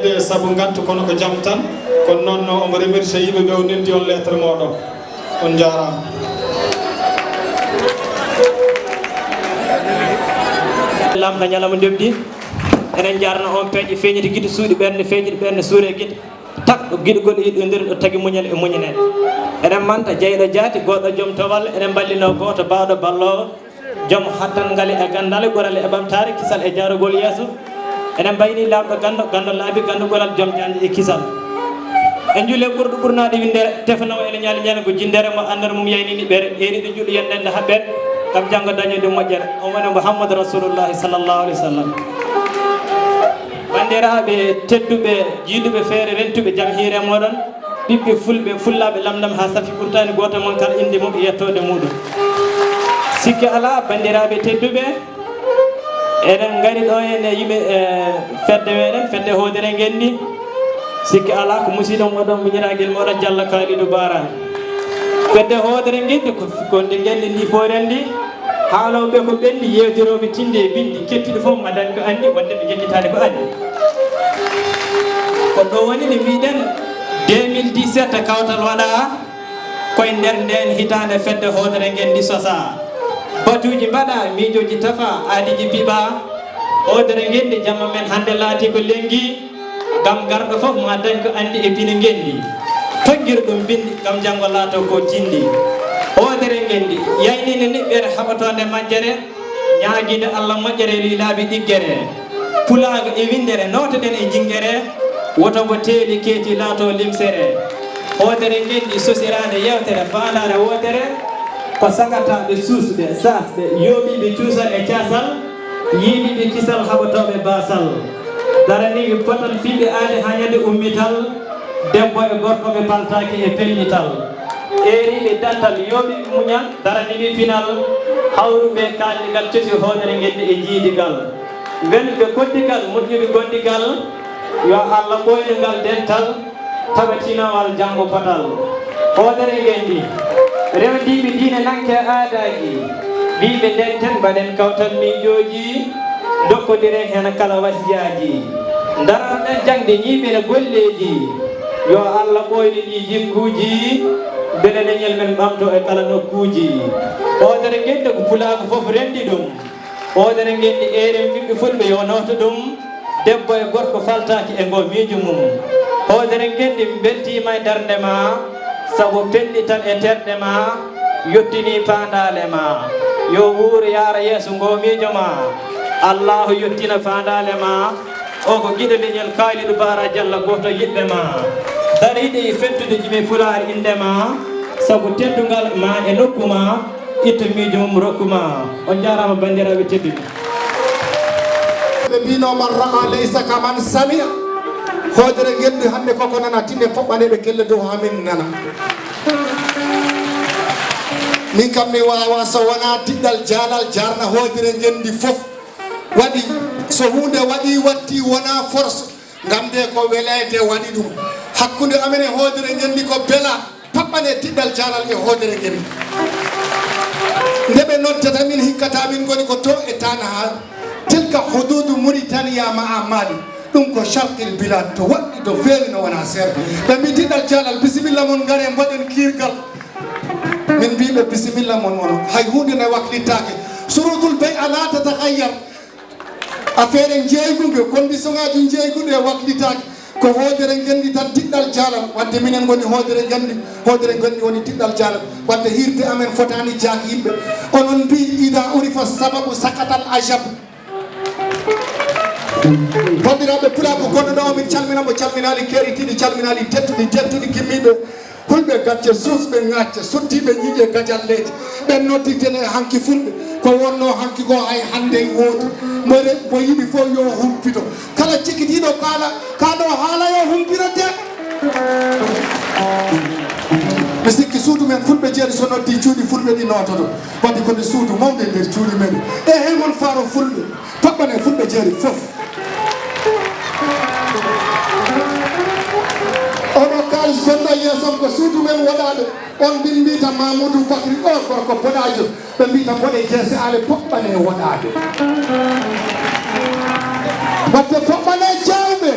E sabu ngantu, kono ko jam tan. Kono noon, no omo remercier yimɓe ɓe o neldi on lettre mooɗon. On njaaraama. Lamɗo ñalawma ndemɗi. Eɗen njaarna on peeje feeñiɗe gite, suuɗi ɓernde, feeñiɗe ɓernde, suure gite. Tagɗo giɗgol e yiɗondiral, ɗo tagi muñal e muñanal. Eɗen manta jeyɗo jaati, goɗɗo joom towal, eɗen mballino gooto baawɗo balloowo, joom hattangal e ganndal, ɓural e ɓamtaare, kisal e jaarugol yeeso. Eɗen mbayni laamɗo ganndo, ganndo laabi, ganndo ɓural, joom jaandi e kisal. En njuule ɓurɗo ɓurnaade winndere, tefanaw ene ñaali ñaali ko jinndere mo anndere mum yayni niɓɓere, eri ɗo juuɗo yonde nde haɓɓere, ngam janngo dañoyde moƴƴere. On woni Muhammadu Rasulullahi sallallahu alaihi wasallam. Banndiraaɓe tedduɓe, jiiduɓe feere, rentuɓe jam hiire mooɗon, ɓiɓɓe fulɓe, fullaaɓe lamndam haa safi ɓurtaani, gooto mon kala innde mum e yettoode muuɗum. Sikke alaa, banndiraaɓe tedduɓe, eɗen ngari ɗo heen e yimɓe, e fedde meɗen, fedde Hoodere Ngenndi. Sikke alaa, ko musiɗɗo moɗon, muñiraagal moɗon, Jalla Kaalidu Baara. Fedde Hoodere Ngenndi ko, ko nde ngenndi ndi fof renndi. Haalooɓe ko ɓenndi, yeewtirooɓe tinndi e binndi, kettuɗo fof ma dañ ko anndi, wonde ɓe njettitaani ko anndi. Ko ɗo woni nde mbiɗen deux mille dix-sept kawtal waɗaa, koye nder ndeen hitaande fedde Hoodere Ngenndi sosaa. Batuuji mbaɗaa, miijooji tafaa, aadiiji piɓaa. Hoodere Ngenndi jamma men hannde laatii ko lenngi. Ngam garɗo fof ma dañ ko anndi e pine ngenndi. Toggir ɗum binndi ngam janngo laato ko tinndi. Hoodere ngenndi yaynii niɓɓere haɓatoonde majjere. Ñaagiinde Allah moƴƴere luy laabi ɗiggere. Pulaagu e winndere nootoɗen e jinngere. Woto mbo teeli keeci laato limsere. Hoodere ngenndi sosiraande yewtere faandaare wootere. Ko sagataaɓe suusɓe saasɓe yooɓiiɓe cuusal e caasal. Yiidiiɓe kisal haɓotooɓe baasal. Daraniiɓe potal fimɓe aade haa ñande ummital. Debbo e gorko ɓe paltaaki e pellital. Eeriiɓe dental yooɓiiɓe muñal daraniiɓe pinal. Hawruɓe kaaldigal cosi hoodere ngenndi e jiidigal. Welɓe koddigal moƴƴuɓe gondigal. Yo Allah ɓooynu ngal dental. Taɓa tinowal janngo potal. Hoodere ngenndi. Rewndiiɓe diine nanke aadaaji. Wiiɓe ndenten mbaɗen kawtal miijooji. Ndokkondiren heen kala wasiyaaji. Ndaroɗen jaŋde ñiiɓere golleeji. Yo Allah ɓooynu ɗii jikkuuji. Mbele leñol men ɓamto e kala nokkuuji. Hoodere ngenndi ko pulaagu fof renndi ɗum. Hoodere ngenndi eeren ɓiɓɓe fulɓe yo nooto ɗum. Debbo e gorko faltaaki e ngo miijo mum. Hoodere ngenndi mbeltiima e darnde ma. Sabu pellital e terɗe ma. Yottinii paandaale ma. Yo wuur yaara yeeso ngo miijo ma. Allaahu yottina paandaale ma. O ko giɗo leñol Kaalidu Baara Jalla gooto yiɗɓe ma. Dariiɗo e fettude jimi Pulaar innde ma. Sabu teddungal ma e nokku ma. Ittu miijo mum rokku ma. On njaaraama banndiraaɓe tedduɓe. Ɓe mbino man ra'a laysa kaman sami'a. Hoodere ngenndi hannde koko nana tinne poɓɓaneɓe kelle dow haa min nana. Min kam mi waawa so wonaa diɗɗal jaalal jaarna hoodere ngenndi fof. Waɗi so huunde waɗi watti wonaa force. Ngam nde ko weleede waɗi ɗum. Hakkunde amen e hoodere ngenndi ko bela. Paɓɓane diɗɗal jaalal e hoodere ngenndi. Nde ɓe noddata min hikkata min ngoni ko to e Tana haa tilka hududu Muritaniya ma'a Mali. Ɗum ko Sharqil Bilad to waɗɗi to feewi no wona seeɗa. Ɓe mbi diɗɗal jaalal bisimilla mon ngare mbaɗen kiirgal. Min mbiɓe bisimilla mon mono hay huunde ne waklitaake. Surutul bay a laatata hayyar. Affaire njeeygu nge, condition ngaaji njeeygu ɗe waklitaaki. Ko hoodere ngenndi tan diɗɗal jaalal. Wadde minen ngoni hoodere ngenndi, hoodere ngenndi woni diɗɗal jaalal. Wadde hiirde amen fotaani jaak yimɓe. Onon mbii, "Ida urifa sababu sakatal ajab." Banndiraaɓe pulaaɓe gonɗo ɗo, min calmina mo, calminaali keeritiiɗi, calminaali tettuɗi, tettuɗi gimmiiɓe. Hulɓe gacce, suusɓe ŋacce, sottiiɓe ñiiƴe gajalleeje. Ɓen nodditene hanki fulɓe, ko wonno hanki ko hay hannde woodi. Mo re-, mo yiɗi fof yo humpito. Kala cikitiiɗo kaala, ka ɗo haala yo humpito de. Mi sikki suudu men fulɓe jeeri so noddi cuuɗi fulɓe ɗi noototo. Wadde ko nde suudu mawde nder cuuɗi men. E hey mon faaro fulɓe. Toɓɓane fulɓe jeeri fof. Oɗo kaalis gonɗo yeeso am ko suudu men woɗaaɗo. On mbin mbiyta Mamoudou Bakri o gorko boɗaajo. Ɓe mbiyta mboɗe jeese ale poɓɓane woɗaaɓe. Wadde poɓɓane jawɓe.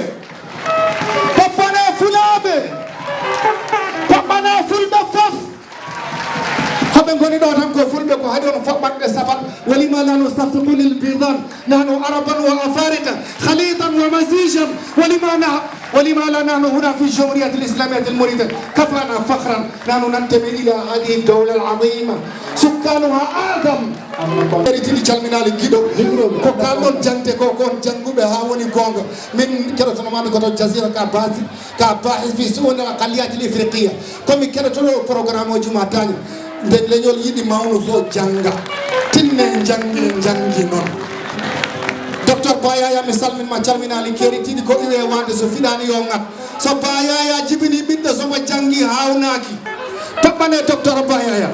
نحن عربا وأفارقة خليطا ومزيجا، ولما نح-، ولما لا نحن هنا في الجمهورية الإسلامية المريدة؟ كفانا فخرا، نحن ننتمي إلى هذه الدولة العظيمة، سكانها أعظم. Eri tini calminaali giɗo. Ko kalɗon jangde ko, ko on jannguɓe haa woni goonga. Min keɗotono maami ko to Jazira ka basi, ka bahis fi su'un al aqaliyat al ifriqiya. Ko mi keɗotono programme o juma taña. Nde leñol yiɗi mawnu fof jannga. Tinne njannge, njanngi noon. Docteur Bayaya, mi salmin ma, calminaali keeritiiɗi ko iwe wande so fiɗaani yo ngat. So Bayaya jibini ɓiɗɗo so mo janngi haawnaaki. Toɓɓane Docteur Bayaya.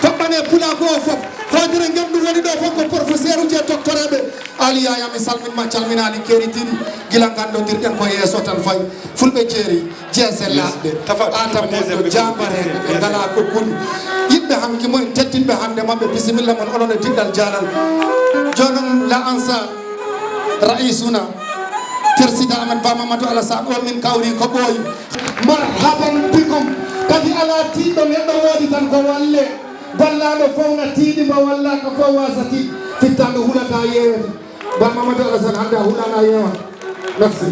Toɓɓane pulaagu o fof. Hoodere ngendu woni ɗo fof ko professeur uji e doctoreeɓe. Ali Yaya, mi salmin ma, calminaali keeritiiɗi. Gila nganndodirɗen ko yeeso tan fayi. Fulɓe jeeri, jeese laaɓɗe. Tafa, Aata tafa, moƴƴo, deuxième, jaabare, deuxième, ɓe ngalaa ko kuli. Yiɗɓe hanki mo en tettinɓe hannde maɓɓe, bisimilla mon onon e diɗɗal jaalal. Jooni noon, la ansa, raisuna, tersiɗo amen Ba Mamadou Alassane, o min kawri ko ɓooyi. Marhaban bikum. Kadi alaa tiiɗɗo, neɗɗo woodi tan ko walle. Ballaaɗo fof na tiiɗi, mo wallaaka fof waasa tiiɗ. Fittaandu hulataa yeewete. Ba Mamadou Alassane, hannde a hulaani a yeewaani. Merci.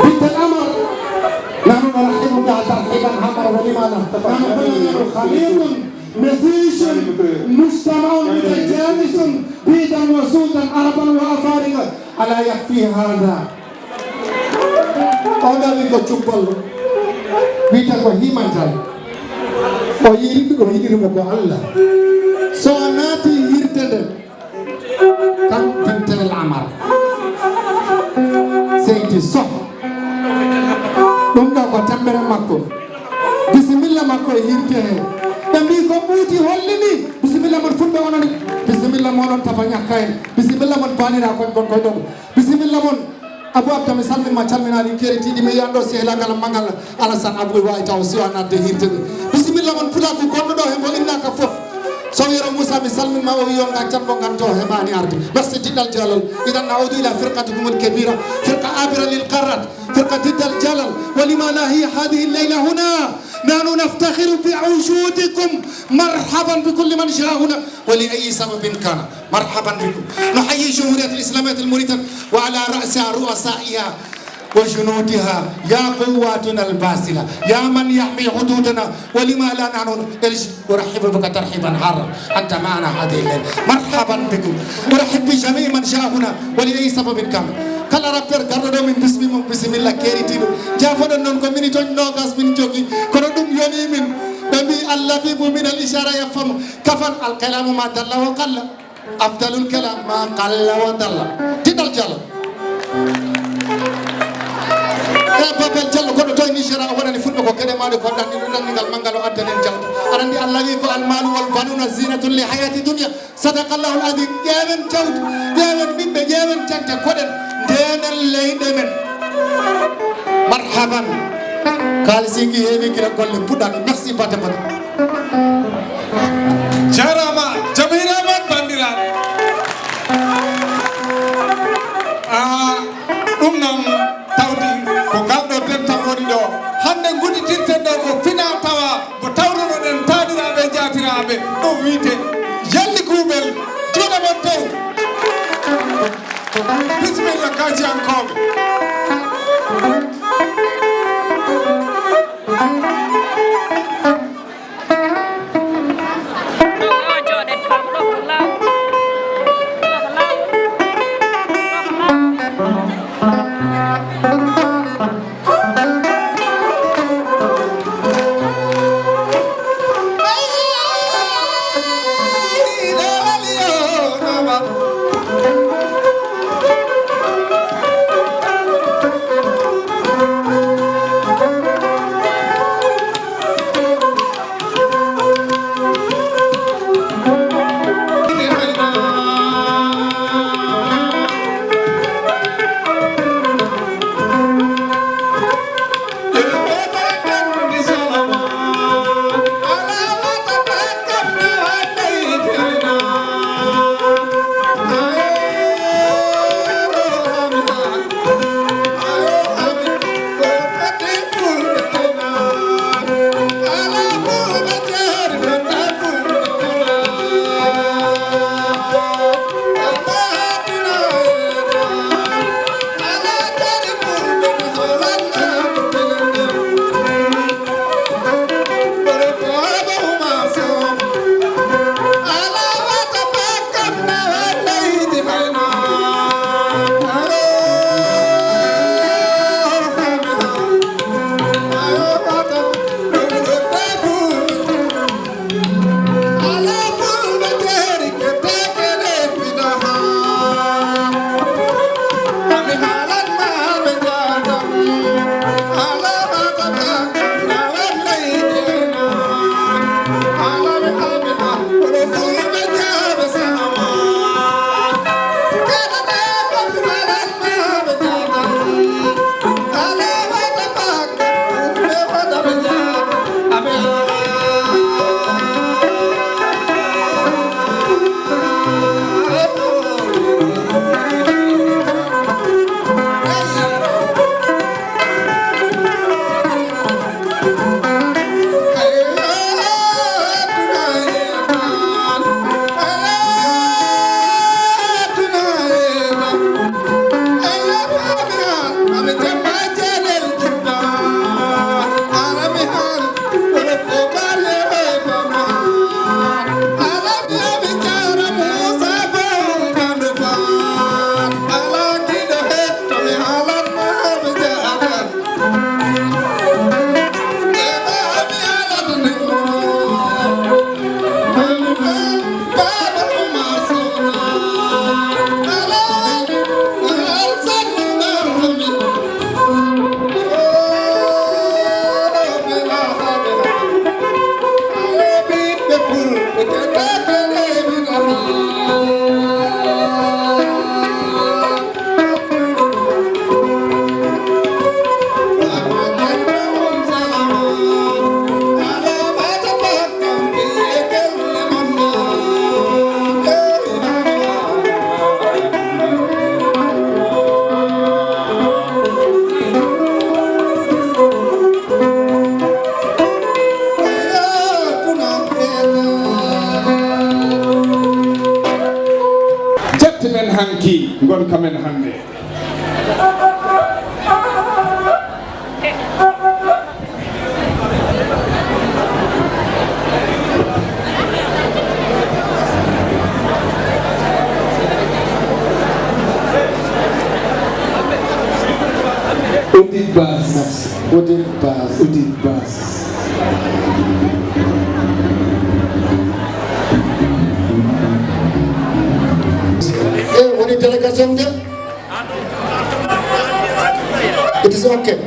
Binta Amar, nahnu nurahibu biha tarhiban hamar wa limana. Nahnu huna khaliqun, masijun, mujtama'un mutajawisun, bidan wa sudan, araban wa afariqa. Ala yakfi hadha. O ɗawi ko cuppal, wiyta ko himantal. O yiɗi, o yiɗiri mo ko Allah. So o naati yirde nden, kam Bintel Amar, Seydi Soh. Ɗum ɗo ko tambere makko. Bisimilla makko e yirde he. Ɓe mbii ko ɓuuti hollini. Bisimilla mon fulɓe onon. Bisimilla moɗon Tafa Ñakka en. Bisimilla mon baanira kon kon koy ɗo. Bisimilla mon. Abou Abda, mi salmin ma, calminaali keeritiiɗi, mi yiyan ɗo sehlagal magal Alassane Abou wawi taw si o naatde hirde ɓe. Bisimilla mon, pulaaku gonɗo ɗo he mo innaka fof. Sow Yero Moussa, mi salmin ma, o wi yo nga janngo ngan to heɓaani arde. Merci diɗɗal jaalal. Idan na'udu ila firqatikum al kabira, firqa abira lil qarrat, firqa diɗɗal jaalal. Wa lima nahi hadhihi al layla huna. Nahnu naftakhiru bi wujudikum. Marhaban bi kulli man jaa huna. Wa li ayyi sababin kana. مرحبا بكم. نحيي الجمهورية الإسلامية المريدة وعلى رأسها رؤسائها وجنودها. يا قواتنا الباسلة، يا من يحمي حدودنا، ولما لا نحن أرحب بك ترحيبا حارا. أنت معنا هذه الليلة. مرحبا بكم. أرحب بجميع من جاء هنا ولأي سبب كان. Kala rappeur garɗo ɗo, min bismi mo, bisimilla keeritiiɗo. Jaafoɗon noon ko minute uji noogas min jogii, kono ɗum yonii min. Ɓe mbii, "Al-labibu min al-ishara yafhamu." Kafan, al-kalamu ma dalla wa qalla. Afdalul kalam ma qalla wa dalla. Diɗɗal Jalo. E Babel Jallo, goɗɗo to e Niger, a waɗani fulɓe ko geɗe maaɗe, ko ɗanni ɗum, ɗannigal manngal o addani en jawdi. Aɗa anndi Allah wi ko, "Al malu wal banuna zinatun li hayati dunya." Sadaqallahu al azim. Ƴeewen jawdi, ƴeewen ɓiɓɓe, ƴeewen jante, koɗen, ndeenen leyɗe men. Marhaban. Kaalisi ki heewi gila golle puɗɗaɗe. Merci, bate bate. Jarama, jam hiiraama, banndiraaɓe. Ah, ɗum noon tawdi ko ngal ɗo dental woni ɗo. Hannde ngudditirten ɗo ko fina tawa mo tawrunoɗen taaniraaɓe e jaatiraaɓe. Ɗum wiyte yalli kuuɓel, juuɗe mon dow. Bisimilla, kaaciyankooɓe. Jatti men hanki, ngonka men hannde. Audit Bass. Audit Bass. Audit Bass. Eh, woni délégation de? It is okay.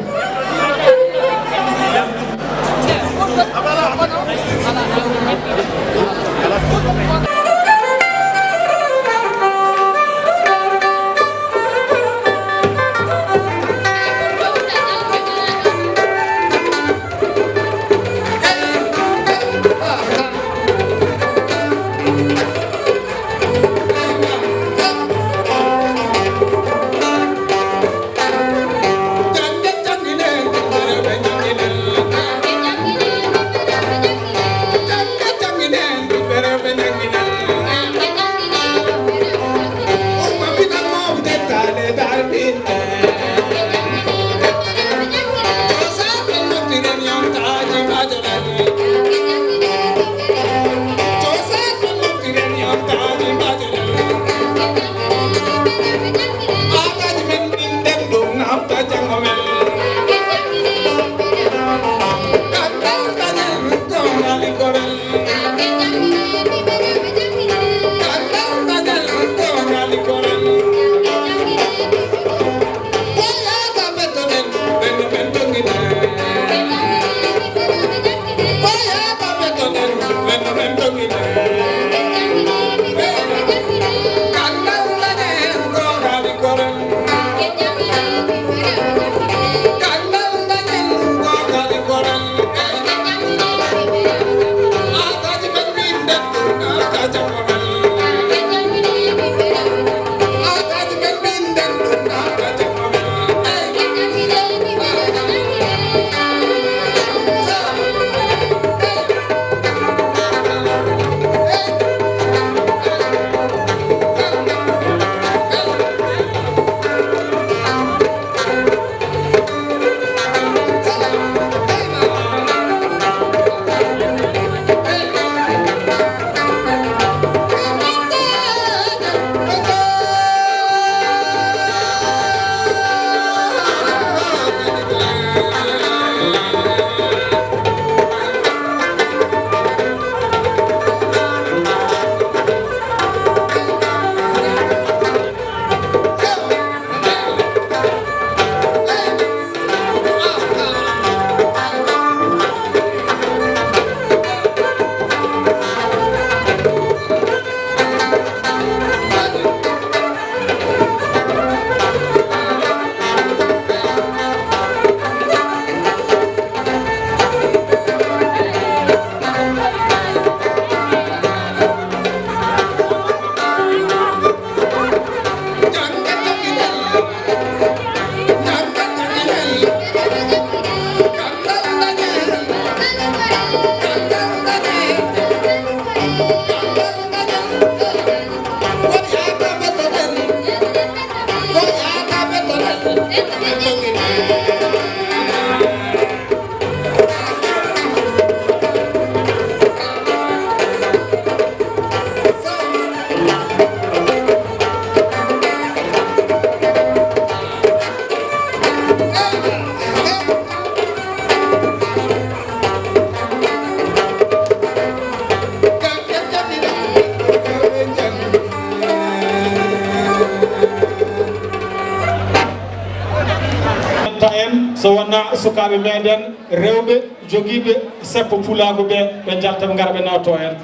En, so wonaa sukaaɓe meɗen rewɓe jogiiɓe Seppo pulaagu ɓe, ɓe njalta, ɓe ngara, ɓe nawto heen.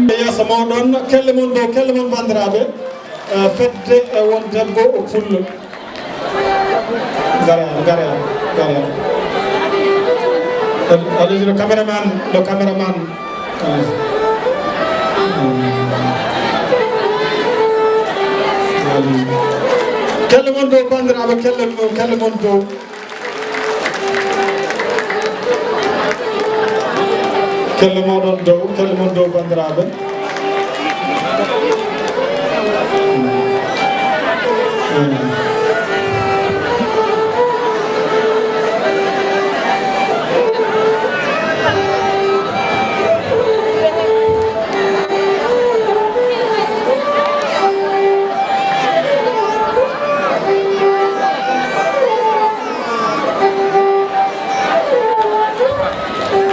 E yeeso mooɗon, kelle mon dow, kelle mon, banndiraaɓe. Eh, fedde e won debbo o pullo. Gare, gare, gare. Allez, le caméraman, le caméraman. Allez. Allez. Kelle mon dow, banndiraaɓe, kelle mon, kelle mon dow. Kelle mooɗon dow, kelle mon dow, banndiraaɓe.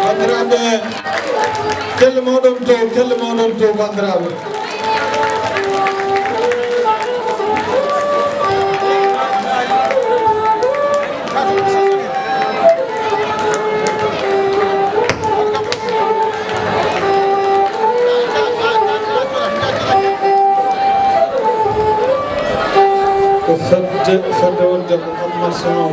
Banndiraaɓe, kelle mooɗon dow, kelle mooɗon dow, banndiraaɓe. Ko fedde, fedde wonde ko Hammat Sow.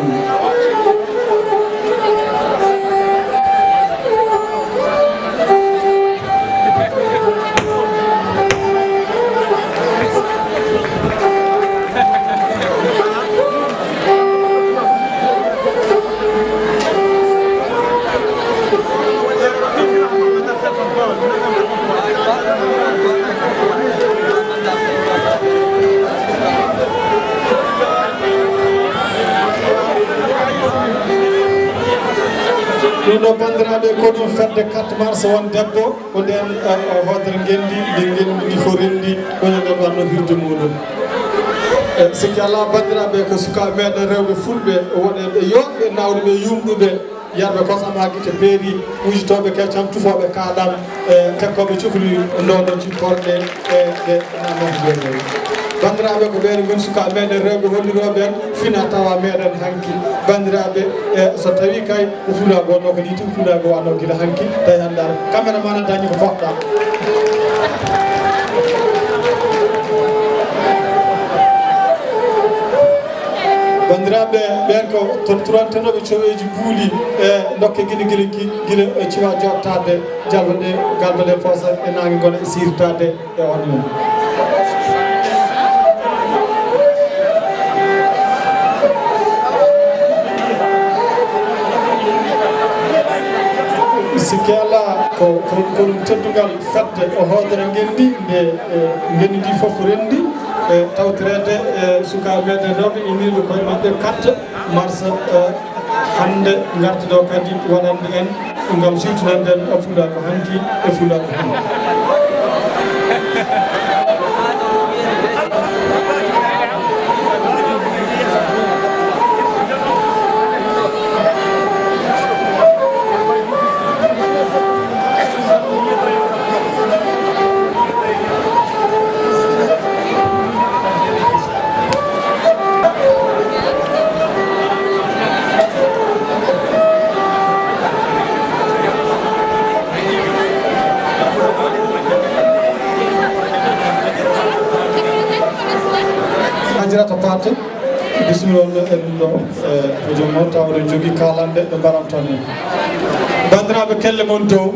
Ɗum ɗo, banndiraaɓe, ko ɗum fedde quatre mars won debbo, ko ndeen, eh, hoodere ngenndi, nde ngenndi ndi fof renndi, woni ɗon wanno hirde muɗum. Eh, sikki alaa, banndiraaɓe, ko sukaaɓe meɗen rewɓe fulɓe, woɗeeɓe yooɗɓe, naawɗuɓe, yumɗuɓe, yarɓe kosam haa gite peeri, wujitooɓe keccam, tufooɓe kaaɗam, e tekkooɓe cokli ndoondo ci porɗe, e ɓe naamooɓe. Banndiraaɓe, ko ɓeen ngoni sukaaɓe meɗen rewɓe hollirooɓe en fina tawa meɗen hanki. Banndiraaɓe, e so tawii kay ko fulaagu wonnoo, ko nii tan fulaagu wannoo gila hanki, tawi hannde ara. Kamera mana dañi ko poɗɗa. Banndiraaɓe, ɓeen ko to-, turantenooɓe coweeji buuli e dokke gila, gila, gila, gila e ciwa jooɗtaade, jalba ɗe, galba ɗe foosa e naange ngona e siirtaade e on mum. Sikki alaa ko, ko, ko ɗum teddungal fedde o hoodere ngenndi nde, e, ngenndi ndi fof renndi, e, tawtoreede, e, sukaaɓe meɗen rewɓe innirɓe koye maɓɓe quatre mars, e, hannde ngartuɗo kadi waɗande en ngam siwtinande en e fulaagu hanki e fulaagu hannde. Hajirata Paate, bisimilla on e ɗum ɗo, e, ko joom on tawa oɗon jogii kaalande ɗo mbaɗanton en. Banndiraaɓe, kelle mon dow,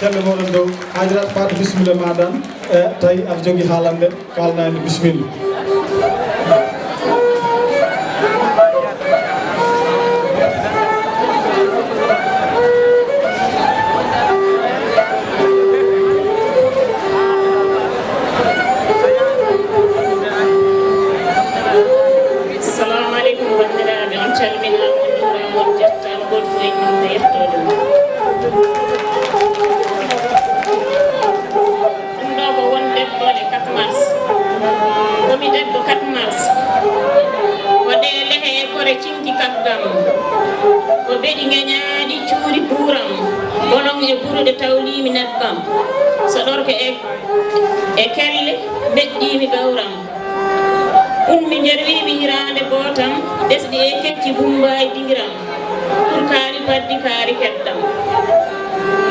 kelle moɗon dow. Hajirata Paate, bisimilla maaɗa. E, tawi aɗa jogii haalande, kaalnaa en, bisimilla. Assalamu aleykum, banndiraaɓe, on calminaama, on njuuraama, on njettaama, gooto fof e innde mum e yettoode mum. Ɗum ɗo ko won debbo le quatre mars. Ko mi So ɗorke e, e kelle mbeɗɗiimi ɗowram. Ummi njerwiimi hiraande bootam, ɓesɗi e kecci bumbaayi dingiram. Kurkaari paddi kaari keddam.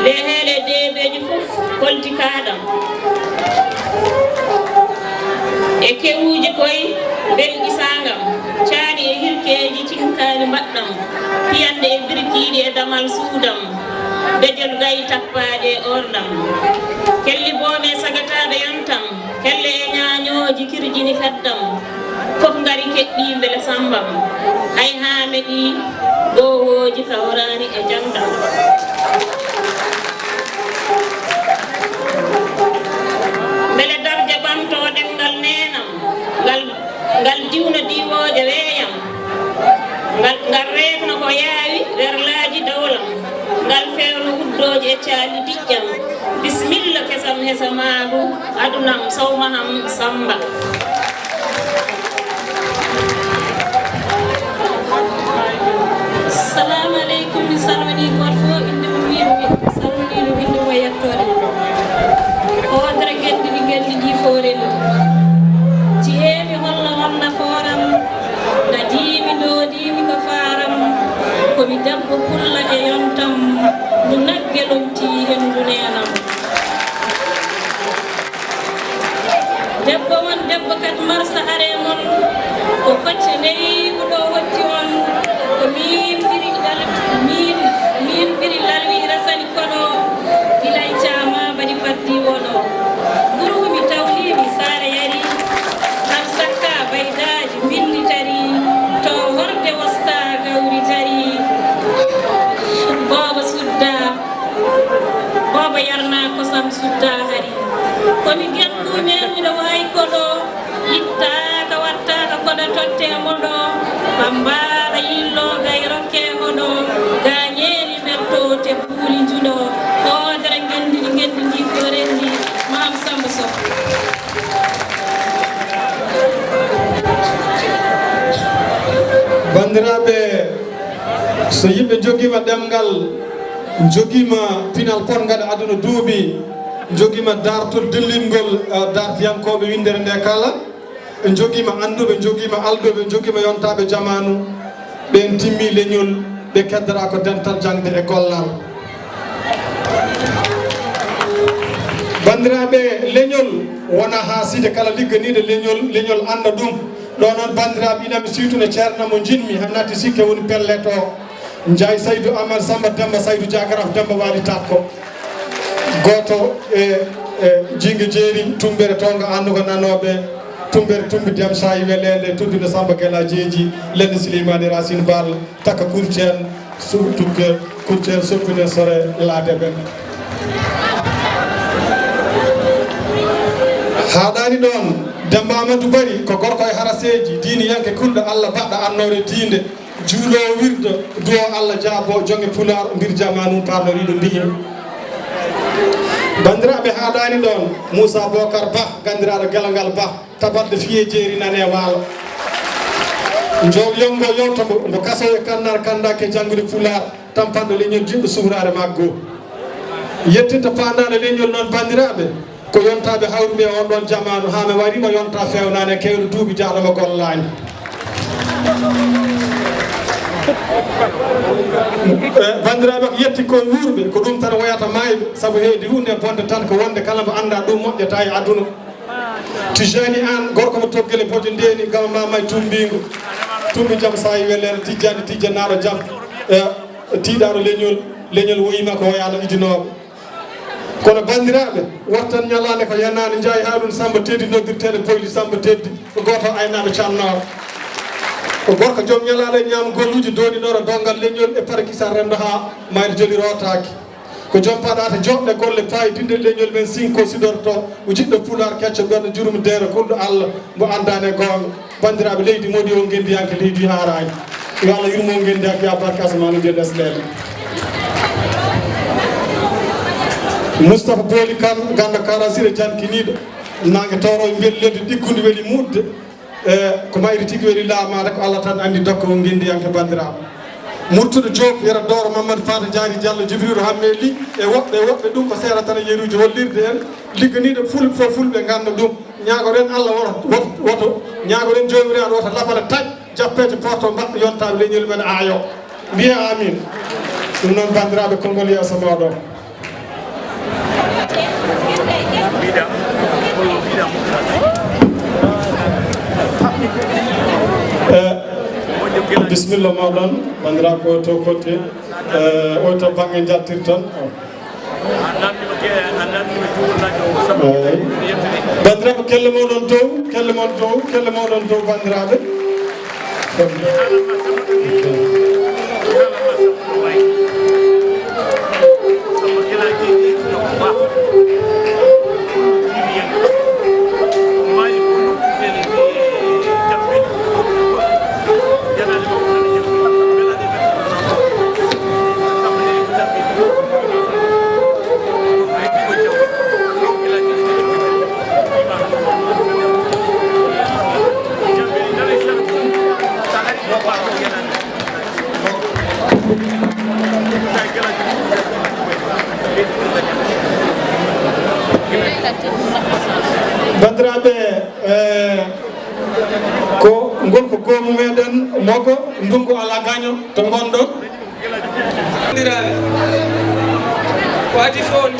Leeheele deebeeji fof kolti kaaɗam. E kewuuji koy mbelɗi saangam. Caani e hirkeeji cinkaani mbaɗɗam. Piyanɗe e birkiiɗi e damal suudam. Bejol gayi tappaaɗe e orndam. Kelli boome sagataaɓe yontam. Kelle e ñaañooji kirjini feddam. Fof ngari keɗɗi mbele sambam. Hay haa meɗi gowooji kawraani e jangdam. Mbele darja ɓamto ɗemngal neenam. Ngal Ngal diwna diwooje weeyam, ngal, ngal reekno ko yaawi werlaaji dowlam, ngal feewno uddooje e caali diƴƴam. Bisimilla kesam hesamaagu adunam, sow maham Samba. Salaamu aleykum, mi salminii gooto fof innde mum, mi salminii ɗum innde mum e yettoode mum. Hoodere ngenndi ndi, ngenndi ndi fooreni. Jiheemi holla on nafooram, nda diimi ndoodiimi ko faaram, ko mi debbo pulla e yontam, ndu nagge lomtii henndu neenam. Debbo mon, debbo kat marsa are mon, ko kocce ndewi ko ɗo hotti on, ko min ɓiri lal-, min, min ɓiri lalwi rasani koɗo, gila e caama mbaɗi paddi woɗo. Nguru mi tawli mi saare yari, am sakka baydaaji mbindi tari, to horde wosta gawri jari, boobo sudda. Boobo yarna kosam sutta hari. Komi gen kumen miɗo wawi koɗo. Ittaka wattaka koɗa totte moɗo. Bambara yillo gay rokke hoɗo. Gañeli merto te buuli juɗo. Hoodere ngendi ngendi ndi ko rendi. Mam Samba Sow. Bandiraɓe, so yimɓe jogima ɗemngal, jogima pinal ponngal e aduna duuɓi, jogima dartol dillingol, eh, dartiyankooɓe winndere nde kala, ɓe jogima annduɓe, jogima alɗuɓe, jogima yontaɓe jamanu, ɓen timmi leñol, ɓe keddora ko dental jaŋde e gollal. Banndiraaɓe, leñol wona haa side kala ligganiiɗo leñol, leñol annda ɗum. Ɗo noon, banndiraaɓe, ina mi siytu no ceerno mo njiɗmi, haa natti sikke woni pellet o. Njaay Saydu Amar Samba Demba Saydu Jaagaraf Demba Waali Takko. Gooto e, e Jiinge Jeeri, Tummbere Townga, Annugo Nanooɓe, Tummbere Tumbi Dem Saayi Weleende, Tuddune Samba Gela Jeeji, Lenne Silimaani Racine Ball, Takka Kurceen, Suɓ Tukke, Kurceen Soppine Sore Laade ɓen. Haaɗaani ɗoon, Demba Amadou Bari ko gorko e haraseeji, diiniyanke kulɗo Alla, baɗɗo annoore diinde. Juuloowo wirdo, duwoowo Alla jaabo, joŋe Pulaar, mbir jamaanu, paarnoriiɗo mbiimi. Banndiraaɓe, haaɗaani ɗoon, Muusa Bookar Bah, ganndiraaɗo Gelongal Bah, tabatde fiyee jeeri nane waalo. Njool yongo yewta mbo, mbo kaso e kannar kanndake janngude Pulaar, tampanɗo leñol jiɗɗo suhraare maggo. Yettinta paandaale leñol noon, banndiraaɓe. Ko yontaaɓe hawruɓe e on ɗon jamaanu, haa mi wariima yonta feewnaane keewɗo duuɓi jahɗo mo gollaani. Eh, banndiraaɓe ko yetti ko wuurɓe, ko ɗum tan woyata maayɓe, sabu heedi huunde bonde tan ko wonde kala mo anndaa ɗum moƴƴata e aduna. Tijani Aan, gorko mo Toggele Bojo Ndeeni, gama Mamay Tummbingu. Tumbi jam saayi weleere, tijjani tijjanaaɗo jam. Eh, tiiɗaaɗo leñol, leñol woyiima ko woyaano idinooɓe. Kono banndiraaɓe, wattan ñalaande ko yanaani, njaay haa ɗum Samba Teddi noddirteeɗo Boyli Samba Teddi, ko gooto e aynaaɓe cannooɓe. Ko gorko joom ñalaaɗo e ñaam golluuji, dooninooro donngal leñol e parakisa renndo haa mayre joli rootaaki. Ko joom paɗaata joɗɗe golle paayidinɗe leñol men sinko sidorto, o jiɗɗo Pulaar kecco ɓerɗo jurum deero kulɗo Alla, mbo anndaani e goonga. Banndiraaɓe, leydi moɗi o ngenndiyanke, leydi haaraani. Yo Allah yurmo o ngenndiyanke, ya barke asamaanu nde lesɗeele. Moustapha Booli Kan, ganndo Karasire jankiniiɗo, naange toro e mbelleede ɗiggundi weli muɗde. E ko mayri tigi weli laamaade, ko Allah tan anndi dokka o ngenndiyanke, banndiraaɓe. Murtuɗo Joob, Yero Dooro, Mamadou Fata Diary Diallo, Jibrilu Hammee Ly, e woɓɓe, e woɓɓe. Ɗum ko seeɗa tan e yeruuji hollirde en ligganiiɗo fulɓe fof, fulɓe ngannda ɗum. Ñaagoɗen Allah woto, woto, woto, ñaagoɗen Joomiraaɗo woto lapale taƴ, jappeeje porto mbaɗɗo yontaaɓe leñol men aayo. Mbiye amin. Ɗum noon, banndiraaɓe, konngol yeeso mooɗon. Eh, bisimilla mooɗon, banndiraaɓe, ko to kotte, eh, o to bannge njaltirton. Eey. Banndiraaɓe, kelle mooɗon dow, kelle mon dow, kelle mooɗon dow, banndiraaɓe. Banndiraaɓe, eh, ko ngol ko goomu meɗen Mogo, ndungu alaa gaño to ngonɗon. Banndiraaɓe, ko adii fof on